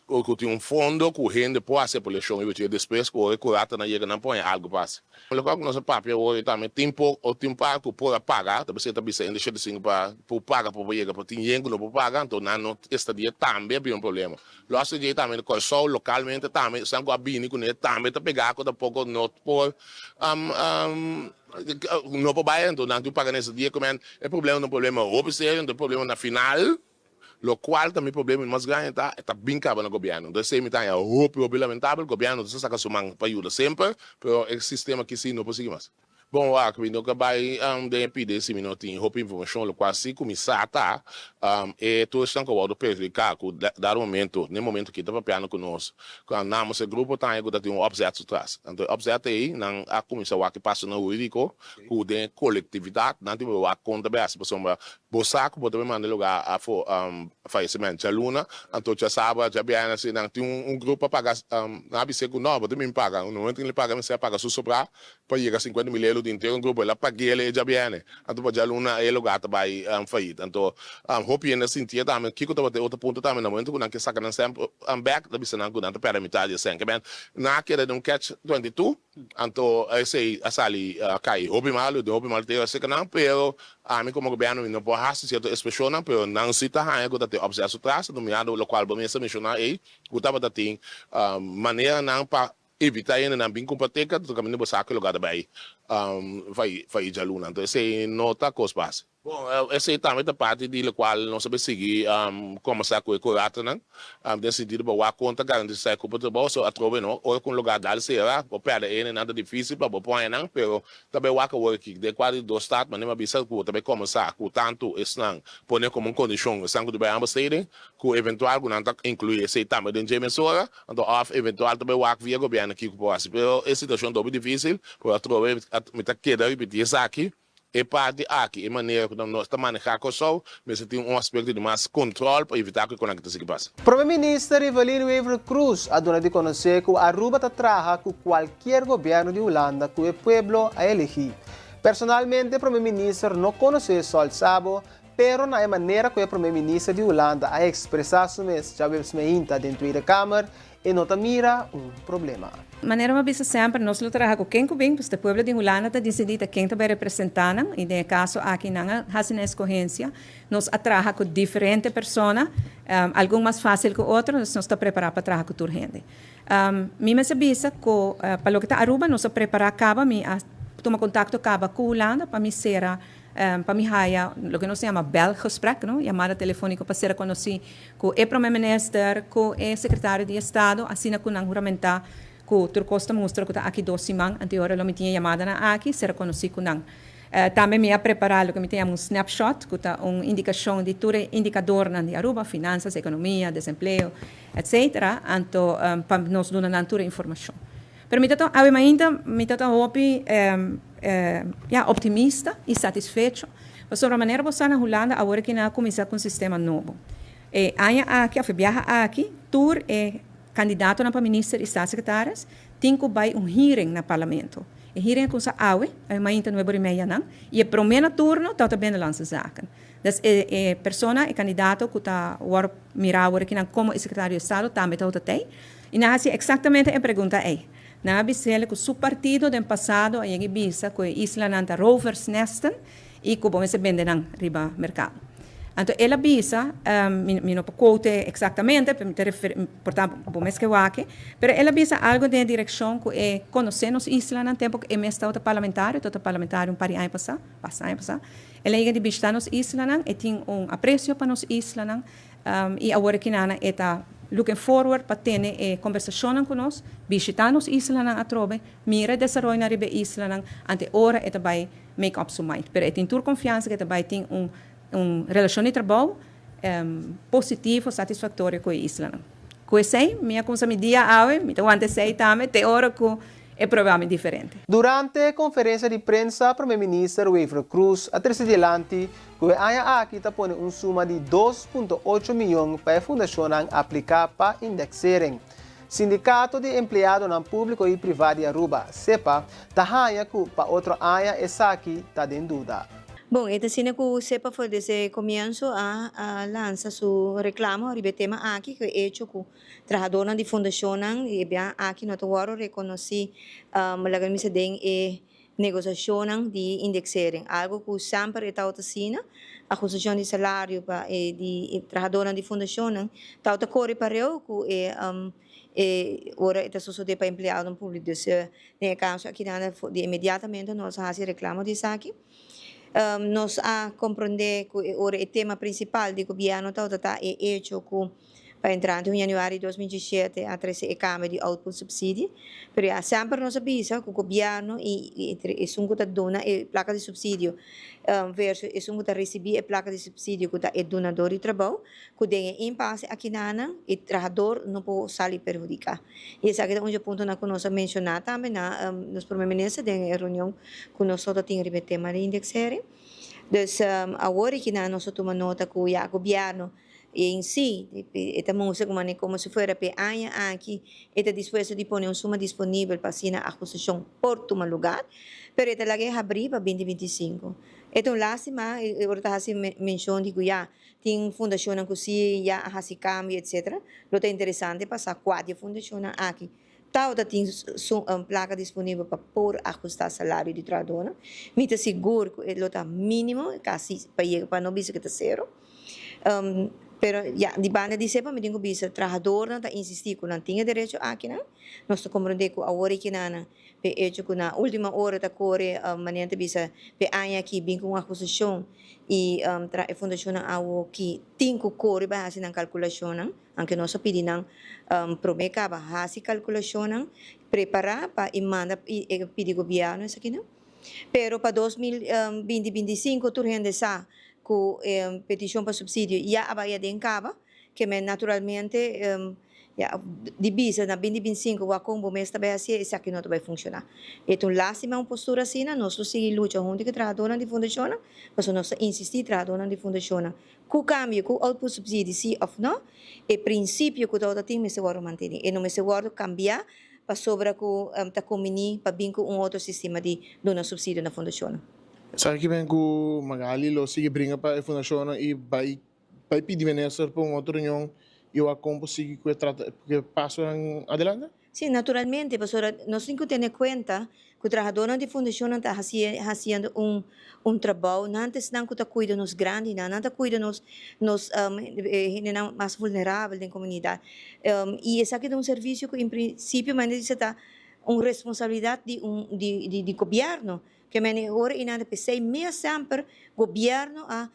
Ku tin un fondo ku hende por hasi apelashon i wet'e despues ku ora e kuratanan yega nan por haña algu pa hasi. Loke ku nos a papia awor i tambe tin por o tin par ku por a paga, ta bisa e ta bisa hende 75 pa por paga pa por yega, pero tin yen ku no por paga anto nan no estadia tambe a bira un problema. Lo hasi dje tambe na Kòrsou lokalmente tambe esnan ku a bini kuné tambe ta pegá ku tampoko no por no por bai anto nan tin ku paga na estadia ku men e problema ta un problema hopi serio anto e problema na final. Locual ta mi problema mas grandi ta, e ta bin caba na gobierno. Entonces esey mi ta haña hopi hopi lamentabel, gobierno ta saca su man pa yuda semper, pero e sistema aki si no por sigui mas. Bon wak, mi no ka bay den e pide si mi no tin hopi informacion, locual si cu mi sa ta, e tur esnan cu a wordo perjudica cu dado momento, n'e momento ki ta papiando cu nos, cu namens e grupo ta haña cu ta tin un opzet su tras. Anto e opzet ey nan a cuminsa wak e pasonan huridico cu den e colectividad nan tin wak con ta bay haci pasobra Bo sa ku bo ta bin manda e lugá afó fayesimentu djaluna, anto djasabra, djabièrnè si nan tin un grupo pa paga, nan a bis'é ku nò, bo ta bin paga. Un momento ku el paga mester a paga su sobrá pa yega 50 mil euro di henter un grupo, el a pag'é e djabièrnè, anto pa djaluna e lugá ta bai fayit. Anto hopi hende a sintié tambe. Kiko tabata e otro punto tambe, na momento ku nan ke saka nan sèn bèk, ta bisa nan ku nan ta pèrdè mitad di e sèn. Ke nan a keda den un catch 22. Anto esei a sali a kai hopi malu, den hopi mal tera serka nan, pero ami komo gobièrnu mi no por hasi sierto ekspreshonnan, pero nan si ta haña ku ta tin opseso tras, anto mirando lokual bo mes a menshoná ei, ku tabata tin maneranan pa evitá hendenan bin kumpra teka, anto kaminda bo sa ku e lugá ta bai fai djaluna, anto esei no ta kos pa hasi. Bon, esei tambe ta parti di lokual nos a bay sigui kombersá ku e kuratonan, den sentido pa wak kon ta garantisá e kupo trabou. So atrobe no, ora ku un lugá dal sera, bo pèrdè e hendenan ta difísil pa bo pon nan, pero ta bay wak awor aki den kuadro di dos stad, manera mi a bisa ku ta bay kombersá ku tantu esnan pone komo un kondishon esnan ku ta bay aanbesteding, ku eventual ku nan ta inkluí esei tambe den dje mesora, anto òf eventual ta bay wak via gobièrnu kiko por hasi. Pero e situashon ta hopi difísil, pero atrobe mi ta keda ripití esaki. E parti aki, e manera ku nos ta manehá Kòrsou, mester tin un aspekto di mas kontròl pa evitá ku e konan ki ta sigui pasa. Prome Minister Evelyn Wever-Croes a duna di konosé ku Aruba ta traha ku kualkier gobièrnu di Hulanda ku e pueblo a elegí. Personalmente Prome Minister no konosé Sol Sabo, pero na e manera ku e Prome Minister di Hulanda a ekspresá su mes djaweps meinta den Tweede Kamer, E no ta mira un problema. Manera mi a bisa semper, nos lo traha ku ken ku bin, pasobra e pueblo di Hulanda ta disidí ta ken ta bai representá nan, i den e kaso aki nan a hasi nan eskohensia. Nos a traha ku diferente persona, algun mas fásil ku otro, dus nos ta prepará pa traha ku tur hende. Mi mester bisa ku pa loke ta Aruba nos a prepará kaba, mi a tuma kontakto kaba ku Hulanda pa mi sera Pa mi haya loke nos ta yama belgesprek, no, yamada telefóniko pa ser konosí ku e prome minister, ku e sekretario di estado, asina ku nan huramentá ku tur kos ta mustra ku ta aki dos siman, anto e ora lo mi tin e yamadanan aki, ser konosí ku nan. Tambe mi a prepará loke mi ta yama un snapshot, ku ta un indikashon di tur e indikadornan di Aruba, finansas, ekonomia, desempleo, etcetera, anto pa nos duna nan tur e informashon. Pero mi ta ta awe mainta mi ta ta hopi ya optimista y satisfecho pasobra manera bo sa na Hulanda awor aki nan a cuminsa cu un sistema nobo. E aña aki of e biaha aki tur e candidatonan pa minister y staatssecretaris tin cu bay un hearing na parlamento. E hearing a cuminsa awe, awe mainta nuebe ora y media nan, y e prome na turno ta ta Binnenlandse Zaken. Dus e e persona, e kandidato ku ta wòrdu mirá awor akinan komo e sekretario di estado tambe tabata tei. I nan a hasi eksaktamente e pregunta ei. Nan a bis'el ku su partido den pasado a yega i bisa ku e islanan ta roversnesten i ku bo mester bende nan riba merkado. Anto el a bisa, mi mi no por quote eksaktamente, pero mi ta refer, por ta bo mes ke wak, pero el a bisa algo den e direkshon ku e konosé nos islanan tempu ku e mes tabata parlamentario, tabata parlamentario un par di aña pasá, basta aña pasá. El a yega di bishitá nos islanan, e tin un apresio pa nos islanan i awor aki e ta looking forward pa tene e kombersashonnan ku nos, bishitá nos islanan atrobe, mira e desaroyonan riba e islanan, ante ora e ta bai make up su mind. Pero e tin tur konfiansa ku e ta bai tin un un relashon di trabou positivo, satisfaktorio ku e islanan. Ku esei mi a kumsa mi dia awe, mi ta wanta esei tambe te ora ku e prueba mi diferente. Durante e konferensia di prensa Prome Minister Wever Croes a trese dilanti ku e aña aki ta pone un suma di dos punto ocho miyon pa e fundashonnan apliká pa indexering. Sindikato di Empleadonan Públiko i Privá di Aruba, SEPA, ta haña ku pa otro aña esaki ta den duda. Bon, e ta asina ku SEPA for desde komienso a a lansa su reklamo riba e tema aki ku e echo ku trahadónan di fundashonnan di e biaha aki no ta wòrdu rekonosí laga mi bisa den e Negosiashonnan di indexering, algo ku semper e tabata asina, ahustashon di salario pa e di e trahadónan di fundashonnan tabata kore pareu ku e e ora e ta sosodé pa empleadonan públiko. Dus den e kaso aki nan di inmediatamente nos a hasi reklamo di esaki. Nos a komprondé ku e ora e tema prinsipal di gobièrnu tabata ta e echo ku Pa entrante un januari 2017 a trece e cambio di output subsidie, pero ya semper nos a bisa cu gobierno y entre esun cu ta duna e placa di subsidio versus esun cu ta ricibi e placa di subsidio cu ta e dunador di trabou, cu den e impasse akinanan e trahador no por sali perhudica. Y esaki ta un dje puntonan cu nos a menciona tambe na nos Prome Minister den e reunion cu nos ta tin riba e tema di indexering. Dus awor akinan nos a tuma nota cu ya gobierno I en si, e ta mustra ku manera komo si fuera p'e aña aki e ta dispuesto di pone un suma disponibel pa asina ahustashon por tuma lugar, pero e ta laga e habrí pa binti 25. E ta un lástima, e ora ta hasi menshon di ku ya tin fundashonnan ku si ya a hasi kambio etcetera. Lo ta interesante pa sa kua di e fundashonnan aki tabata tin su plaka disponibel pa por ahustá salario di trahadónan. Mi ta sigur ku e lo ta mínimo, kasi pa yega pa no bisa ku ta sero. Pero ya, di banda di sepa mi tin ku bisa trahadornan ta insistí ku nan tin e derecho akinan. Nos ta komprondé ku awor e kinanan p'e echo ku na última ora ta kore manera ta bisa p'e aña aki bin ku un akusashon i e fundashonnan awoki tin ku kore bai hasi nan kalkulashonnan, anke nos a pidi nan promé kaba hasi kalkulashonnan, prepará pa i manda i pidi gobièrnu esakinan. Pero pa 2020 25 tur hende sa ku e petishon pa supsidio ya a bai aden kaba, ke men naturalmente ya di bisa na binti 25 wak kon bo mes ta bai hasié esaki no ta bai funshoná. E ta un lástima un postura asina, nos lo sigui lucha huntu ku e trahadónan di fundashonnan, pasobra nos ta insistí trahadónan di fundashonnan ku kambio ku output subsidie si òf no, e prinsipio ku tabata tin mester wòrdu mantené, e no mester wòrdu kambiá pasobra ku ta kumbiní pa bin ku un otro sistema di duna supsidio na fundashonnan. Esaki ki ben ku Magali lo sigui bringa pa e fundashonnan i bai bai pidi minister pa un otro reunion i wak kon por sigui ku e trata ku e pasonan adelante? Sí, naturalmente, pasobra nos tin ku tene kuenta ku trahadónan di fundashonnan ta hasi hasiendo un un trabou, nan ta esnan ku ta kuida nos grandinan, nan ta kuida nos nos hendenan mas vulnerabel den komunidat. I esaki ta un servisio ku en prinsipio manera di bisa ta un responsabilidat di un di di gobièrnu. Ke mene ora i nan ta p'esei mes semper gobièrnu a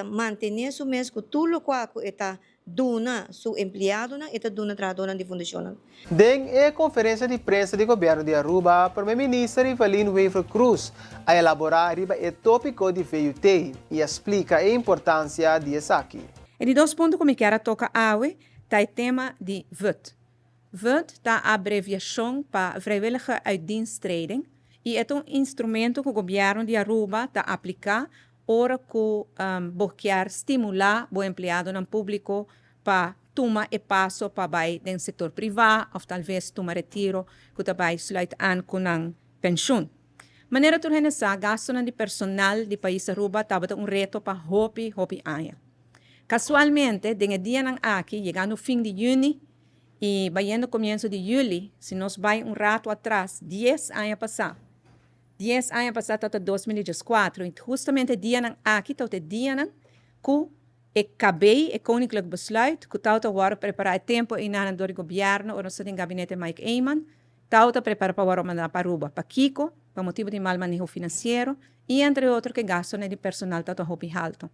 mantené su mes ku tur lokual ku e ta duna su empleadonan, e ta duna trahadónan di fundashonnan. Den e konferensia di prensa di Gobièrnu di Aruba, Prome Minister Evelyn Wever-Croes a elaborá riba e tópiko di VUT i a splika e importansia di esaki. E di dos punto ku mi kier a toka awe ta e tema di vut. Vut ta abreviashon pa Vrijwillige Uitdiensttreding i e ta un instrumento ku gobièrnu di Aruba ta apliká Ora ku bo kier stimulá bo empleadonan públiko pa tuma e paso pa bai den sektor privá òf talves tuma retiro ku ta bai sluit aan ku nan penshun. Manera tur hende sa, gastonan di personal di pais Aruba tabata un reto pa hopi, hopi aña. Casualmente, den e dianan aki, yegando fin di juni y bayendo comienzo di juli, si nos bay un rato atras, dies aña pasa, dies aña pasa tabata 2014, y hustamente e dianan aki tabata e dianan cu e KB, e Koninklijk Besluit, cu tabata worde prepara e tempo eynan door di gobierno ora nos ta den gabinete Mike Eman, Tau ta prepara pa wòrdu mandá pa Aruba. Pakiko? Pa motibu di mal maneho finansiero i entre otro ku e gastunan di personal ta ta hopi haltu.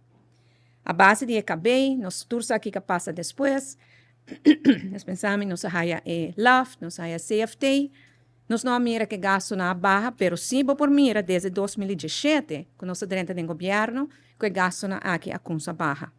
A base di e KB, nos tur sa kiko a pasa despues. Nos pensa mi nos a haya e LAft, nos a haya CFT. Nos no a mira ku e gastunan a baha, pero si bo por mira desde 2017 ku nos a drenta den gobièrnu ku e gastunan aki a kumsa baha.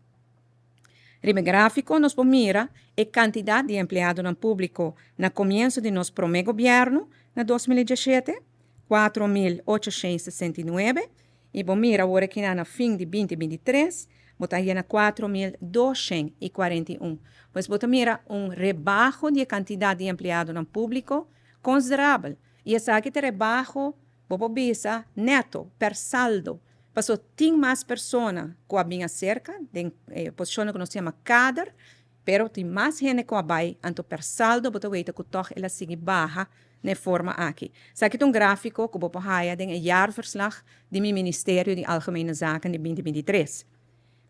Riba e gráfiko nos por mira e kantidat di empleadonan públiko na komienso di nos promé gobièrnu na 2017, 4869, i bo mira awor akinan na fin di 2023 bo ta yena 4241. Pues bo ta mira un rebaho di e kantidat di empleadonan públiko konsiderabel i esaki ta rebaho bo por bisa nèto, per saldo. Paso tin mas persona ku a bin aserka den e posishonnan ku nos yama kader, pero tin mas hende ku a bai, anto per saldo bo ta weta ku tòg el a sigui baha na e forma aki. Esaki ta un gráfiko ku bo por haya den e jaarverslag di mi Ministerio di Algemene Zaken di 2023.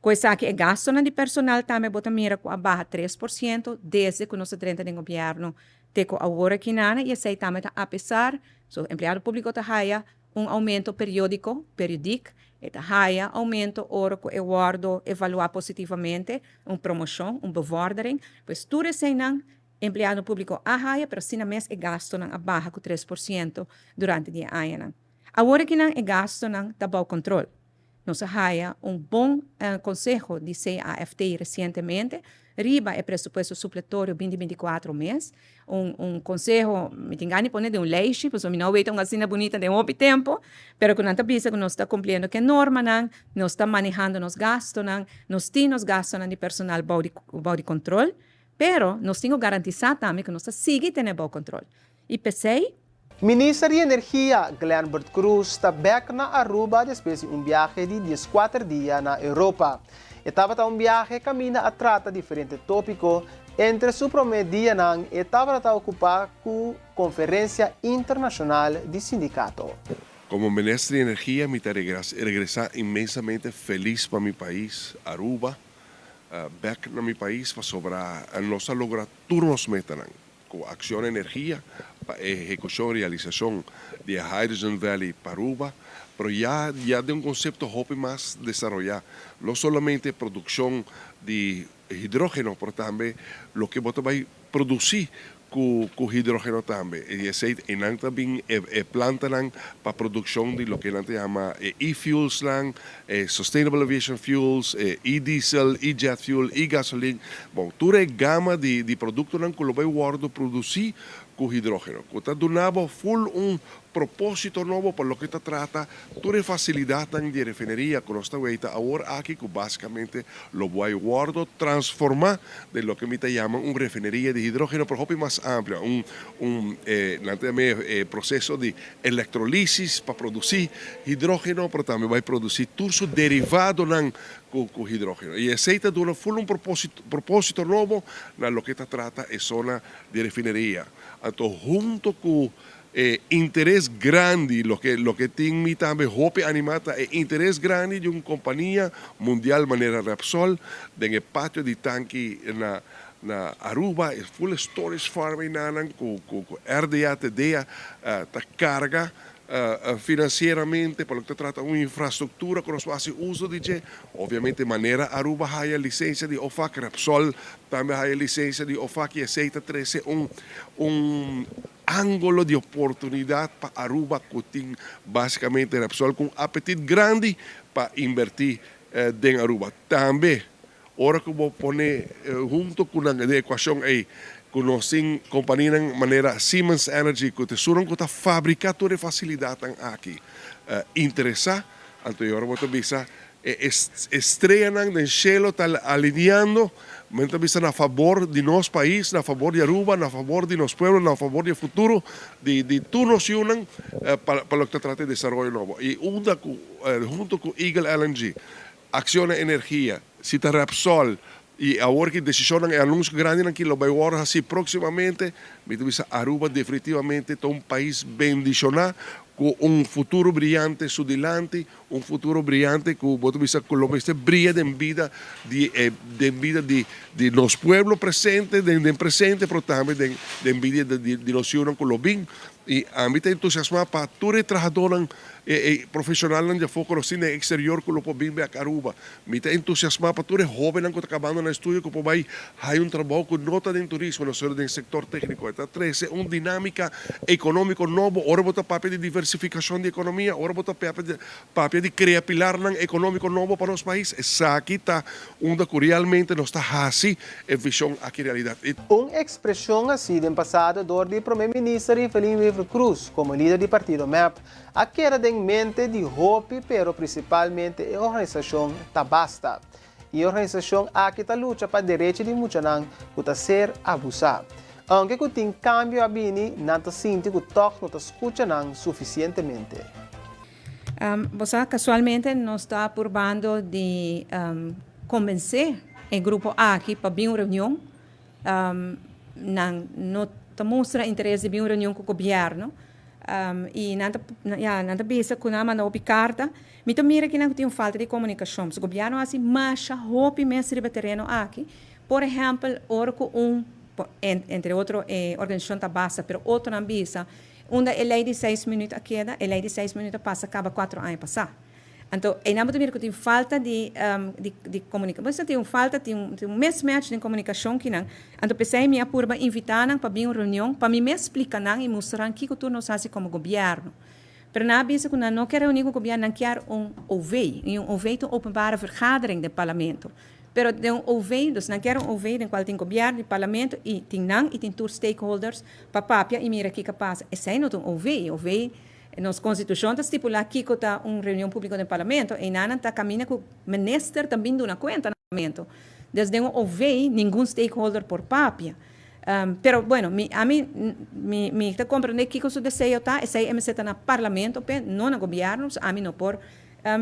Ku esaki e gastunan di personal tambe bo ta mira ku a baha 3% desde ku nos a drenta den gobièrnu te ku awor aki nana i esei tambe ta apesar so empleado públiko ta haya un aumento periódiko, periodiek, e ta haya aumento ora ku e wòrdu evaluá positivamente, un promoshon, un bevordering. Pues tur eseinan empleado públiko a haya, pero asina mes e gastunan a baha ku 3% durante di e añanan. Awor akinan e gastunan ta bou kontrol. Nos a haya un bon konseho di CAFT resientemente riba e presupuesto supletorio 2024 mes. Un un konseho, mi tin gana di pone den un lijstje, pasobra mi no a weta un asina bunita den hopi tempo, pero ku nan ta bisa ku nos ta kumpliendo ku e normanan, nos ta manehando nos gastunan, nos tin nos gastunan di personal bou di bou di kontrol, pero nos tin ku garantisá tambe ku nos ta sigui tene bou kontrol. I p'esei. Minister di Energia, Glenbert Croes ta bek na Aruba despues di un biahe di dieskuater dia na Europa. E tabata un biahe kaminda a trata diferente tópiko. Entre su promé dianan e tabata ta okupá ku konferensia internashonal di sindikato. Komo Minister di Energia mi ta regresá inmensamente felis pa mi pais, Aruba, bek na mi pais pasobra nos a logra tur nos metanan. Ku Acciona Energia pa e ehekushon realisashon di e Hydrogen Valley pa Aruba, pero ya ya den un konsepto hopi mas desaroyá, no solamente produkshon di hidrógeno pero tambe loke bo ta bai produsí ku ku hidrógeno tambe. I esei einan ta bin e e plantanan pa produkshon di loke nan ta yama e e-fuelsnan, e sustainable aviation fuels, e e-diesel, e-jet fuel, e-gasoline, bon, tur e gama di di productonan cu lo bay wordo produci cu hidrogeno, cu ta duna bo full un proposito nobo pa loke ta trata tur e facilidadnan di e refineria cu nos ta weita awor aki cu basicamente lo bay wordo transforma den loke mi ta yama un refineria di hidrogeno pero hopi mas amplio, un un e nan ta yama e proceso di Electrolisis pa produci hidrogeno pero tambe bai produci tur su derivadonan cu cu hidrogeno. Y esey ta duna full un proposito nobo na loke ta trata e zona di refineria. Anto hunto cu e interes grandi, loke loke tin mi tambe hopi anima ta e interes grandi di un compania mundial manera Repsol den e patio di tanki na Na Aruba e full storage farm einanan cu cu RDA TDA ta carga financieramente pa loke ta trata un infrastructura cu nos por haci uso di dje. Obviamente manera Aruba haya licencia di OFAC, Repsol tambe haya licencia di OFAC y esey ta trece un un angulo di oportunidad pa Aruba cu tin basicamente Repsol cu un apetit grandi pa inverti den Aruba. Tambe Ora ku bo pone hunto ku nan den ekuashon ei ku nos tin kompanianan manera Siemens Energy ku ta esunnan ku ta fabriká tur e fasilidatnan aki interesá, anto e ora bo ta bisa e estreanan den shelo ta alineando. Men ta bisa na fabor di nos pais, na fabor di Aruba, na fabor di nos pueblo, na fabor di e futuro di di tur nos yunan pa pa loke ta trata e desaroyo nobo. Y unda cu hunto cu Eagle LNG, Acciona Energia, si ta Repsol y awor ki decisionnan e anuncio grandinan ki lo bay worde haci proximamente, mi ta bisa Aruba definitivamente ta un pais bendiciona cu un futuro briyante su dilanti. Un futuro briyante cu bo ta bisa cu lo mester briya den bida di e den bida di di nos pueblo presente den den presente pero tambe den den bida di di nos yunan cu lo bin y ami ta entusiasma pa tur e trahadornan e e profesionalnan di afo cu nos tin den exterior cu lo por bin bek Aruba. Mi ta entusiasma pa tur e hobennan cu ta cabando nan estudio cu por bay haya un trabou cu no ta den turismo no solo den sector tecnico. E ta trece un dinamica economico nobo ora bo ta papia di diversificacion di economia, ora bo ta papia di crea pilarnan economico nobo pa nos pais. Esaki ta unda cu realmente nos ta haci e vision aki realidad. E. Un expresion haci den pasado door di Prome Minister Evelyn Wever-Croes como lider di partido mep a keda den mente di hopi pero principalmente e organisacion Ta Basta. E organisashon aki ta lucha pa derechi di muchanan ku ta ser abusá. Ounke ku tin kambio a bini, nan ta sinti ku tòg no ta skucha nan sufisientemente. Bo sa, kasualmente nos ta purbando di kombensé e grupo aki pa bin un reunion. Nan no ta mustra interes di bin un reunion ku gobièrnu. I nan ta, ya, nan ta bisa ku nan a manda hopi karta. Mi ta mira kinan ku tin un falta di komunikashon. Su gobièrnu a hasi masha hopi mes riba e tereno aki. Por ehèmpel, ora ku un, entre otro e organisashon ta basta, pero otronan bisa, unda e lei di seis minüt a keda, e lei di seis minüt a pasa kaba kuatro aña pasá. Anto, einan bo ta mira ku tin falta di di komunikashon. Bo sa tin un falta, tin un tin un mismatch den komunikashon kinan. Anto p'esei mi a purba invitá nan pa bin un reunion pa mi mes splika nan i mustra nan kiko tur nos hasi komo gobièrnu. Pero nan a bisa ku nan no kier reuní ku gobièrnu, nan kier un OV. I un OV ta un openbare vergadering den parlamento. Pero den un OV, dus nan kier un OV den kual tin gobièrnu i parlamento i tin nan i tin tur stakeholders pa papia i mira kiko a pasa. Esei no ta un OV. OV, nos konstitushon ta stipulá kiko ta un reunion públiko den parlamento. Einan nan ta kaminda ku minister ta bin duna kuenta na parlamento. Dus den un OV ningun stakeholder por papia. Pero bueno, mi ami mi mi ta comprende kico su deseo ta, esey e mester ta na parlamento pe, no na gobierno, so ami no por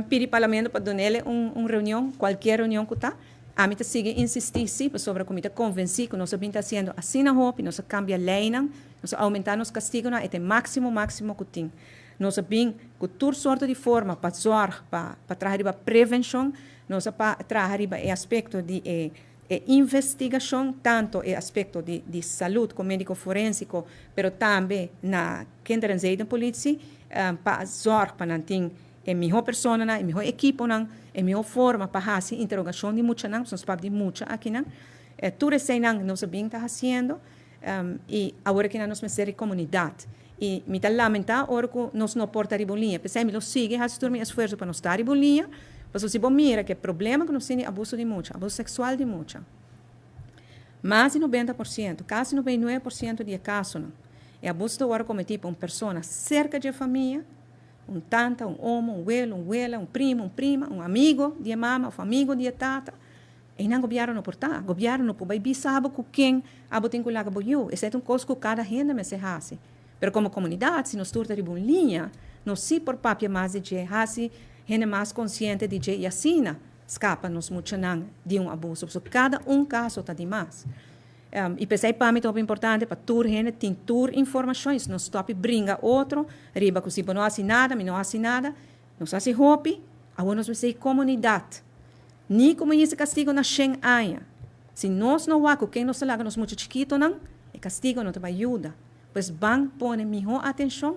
pidi parlamento pa dunele un un reunion, cualkier reunion cu ta. Ami ta sigui insisti si, pasobra cu mi ta convenci cu nos a bin ta haciendo asina hopi, nos a cambia leynan, nos a aumenta nos castigonan, e ta e maximo maximo cu tin. Nos a bin cu tur sorto di forma pa zorg pa pa traha riba prevencion, nos a pa traha riba e aspecto di e E investigashon, tanto e aspekto di di salud ku médiko forensiko, pero tambe na Kinder en Zedenpolitie, pa zòrg pa nan tin e mihó personanan, e mihó ekiponan, e mihó forma pa hasi interogashon di muchanan, pasobra nos papia di mucha akinan. Tur eseinan nos a bin ta hasiendo i awor akinan nos mester di komunidat. I mi ta lamentá ora ku nos no por ta riba un liña. P'esei mi lo sigui hasi tur mi esfuerso pa nos ta riba un liña, pasobra si bo mira ku e problema ku nos tin di abuso di mucha, abuso seksual di mucha, mas di 90%, kasi 99% di e kasonan, e abuso ta wòrdu kometí pa un persona serka dje famia, un tanta, un omo, un welo, un wela, un primo, un prima, un amigo di e mama òf amigo di e tata. Einan gobièrnu no por ta. Gobièrnu no por bai bisa abo ku ken abo tin ku laga bo yu. Esei ta un kos ku kada hende mester hasi. Pero komo komunidat, si nos tur ta riba un liña, nos sí por papia mas di dje, hasi hende mas konsiente di dje i asina skapa nos muchanan di un abuso. Pasobra kada un kaso ta dimas. I p'esei pa mi ta hopi importante pa tur hende tin tur informashon i si nos stòp i bringa otro riba ku si bo no hasi nada, mi no hasi nada, nos hasi hopi, awor nos mester komunidat. Ni ku mi hisa kastigo na shen aña. Si nos no wak ku ken nos ta laga nos mucha chikitonan, e kastigo no ta bai yuda. Pues ban pone mihó atenshon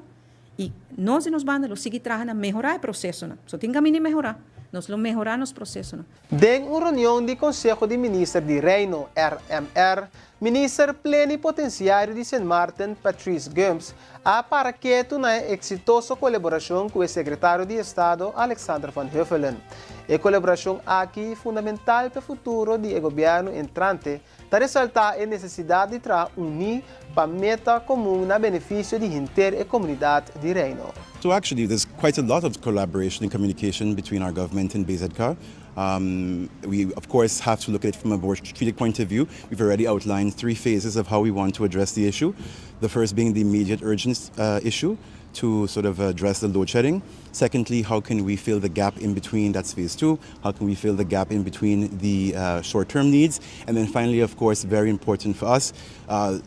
i nos di nos banda lo sigui traha na mehorá e prosesonan. So tin kaminda di mehorá. Nos lo mehorá nos prosesonan. Den un reunion di Konseho di Minister di Reino, RMR, Minister Plenipotensiario di Sint Maarten, Patrice Gumbs, a para ketu na e eksitoso kolaborashon ku e Sekretario di Estado, Alexander van Huffelen. E kolaborashon aki, fundamental p'e futuro di e gobièrnu entrante, ta resaltá e nesesidat di traha uní pa meta komun na benefisio di henter e komunidat di Reino. So actually there's quite a lot of collaboration and communication between our government and BZK. We, of course, have to look at it from a more strategic point of view. We've already outlined three phases of how we want to address the issue. The first being the immediate urgent issue to sort of address the load shedding. Secondly, how can we fill the gap in between? That's phase two. How can we fill the gap in between the short-term needs? And then finally, of course, very important for us,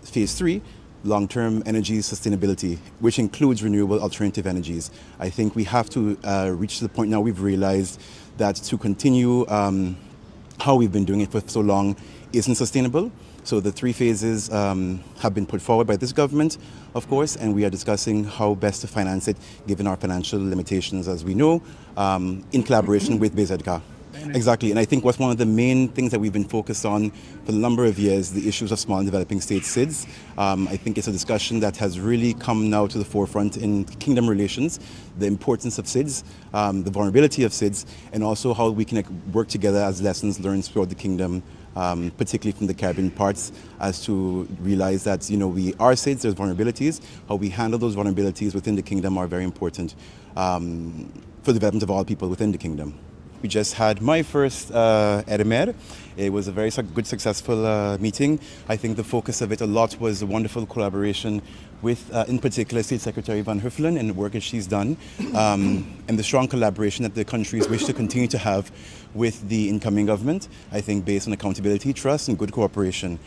phase three, long-term energy sustainability, which includes renewable alternative energies. I think we have to reach the point now we've realized that to continue how we've been doing it for so long isn't sustainable. So the three phases have been put forward by this government, of course, and we are discussing how best to finance it given our financial limitations, as we know, in collaboration with BZK. Exactly, and I think what's one of the main things that we've been focused on for a number of years, the issues of small and developing states, SIDS. I think it's a discussion that has really come now to the forefront in kingdom relations, the importance of SIDS, the vulnerability of SIDS, and also how we can work together as lessons learned throughout the kingdom, particularly from the Caribbean parts, as to realize that we are SIDS, there's vulnerabilities. How we handle those vulnerabilities within the kingdom are very important for the development of all people within the kingdom. We just had my first Edemed. It was a very good, successful meeting. I think the focus of it a lot was the wonderful collaboration with, in particular, State Secretary Van Huffelen and the work that she's done, and the strong collaboration that the countries wish to continue to have with the incoming government, I think based on accountability, trust, and good cooperation.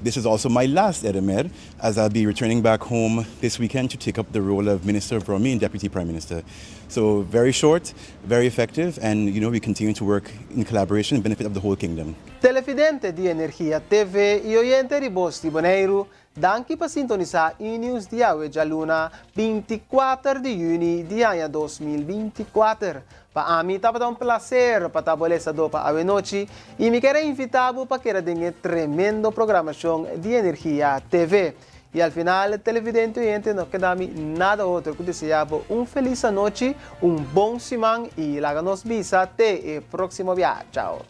This is also my last Edemed, as I'll be returning back home this weekend to take up the role of Minister of VROMI and Deputy Prime Minister. So very short, very effective, and we continue to work in collaboration and benefit of the whole kingdom. Televidente di Energia TV i oyente di Bos di Boneiru, danki pa sintonisá E-News di awe djaluna 24 di yüni di aña 2024. Pa ami tabata un plaser pa ta bo lesadó pa awe nochi i mi ke invitá bo pa keda den e tremendo programashon di Energia TV. I al final, televidente oyente, no keda mi nada otro ku deseá un felis anochi, un bon siman i laga nos bisa te e próksimo biaha. Chao.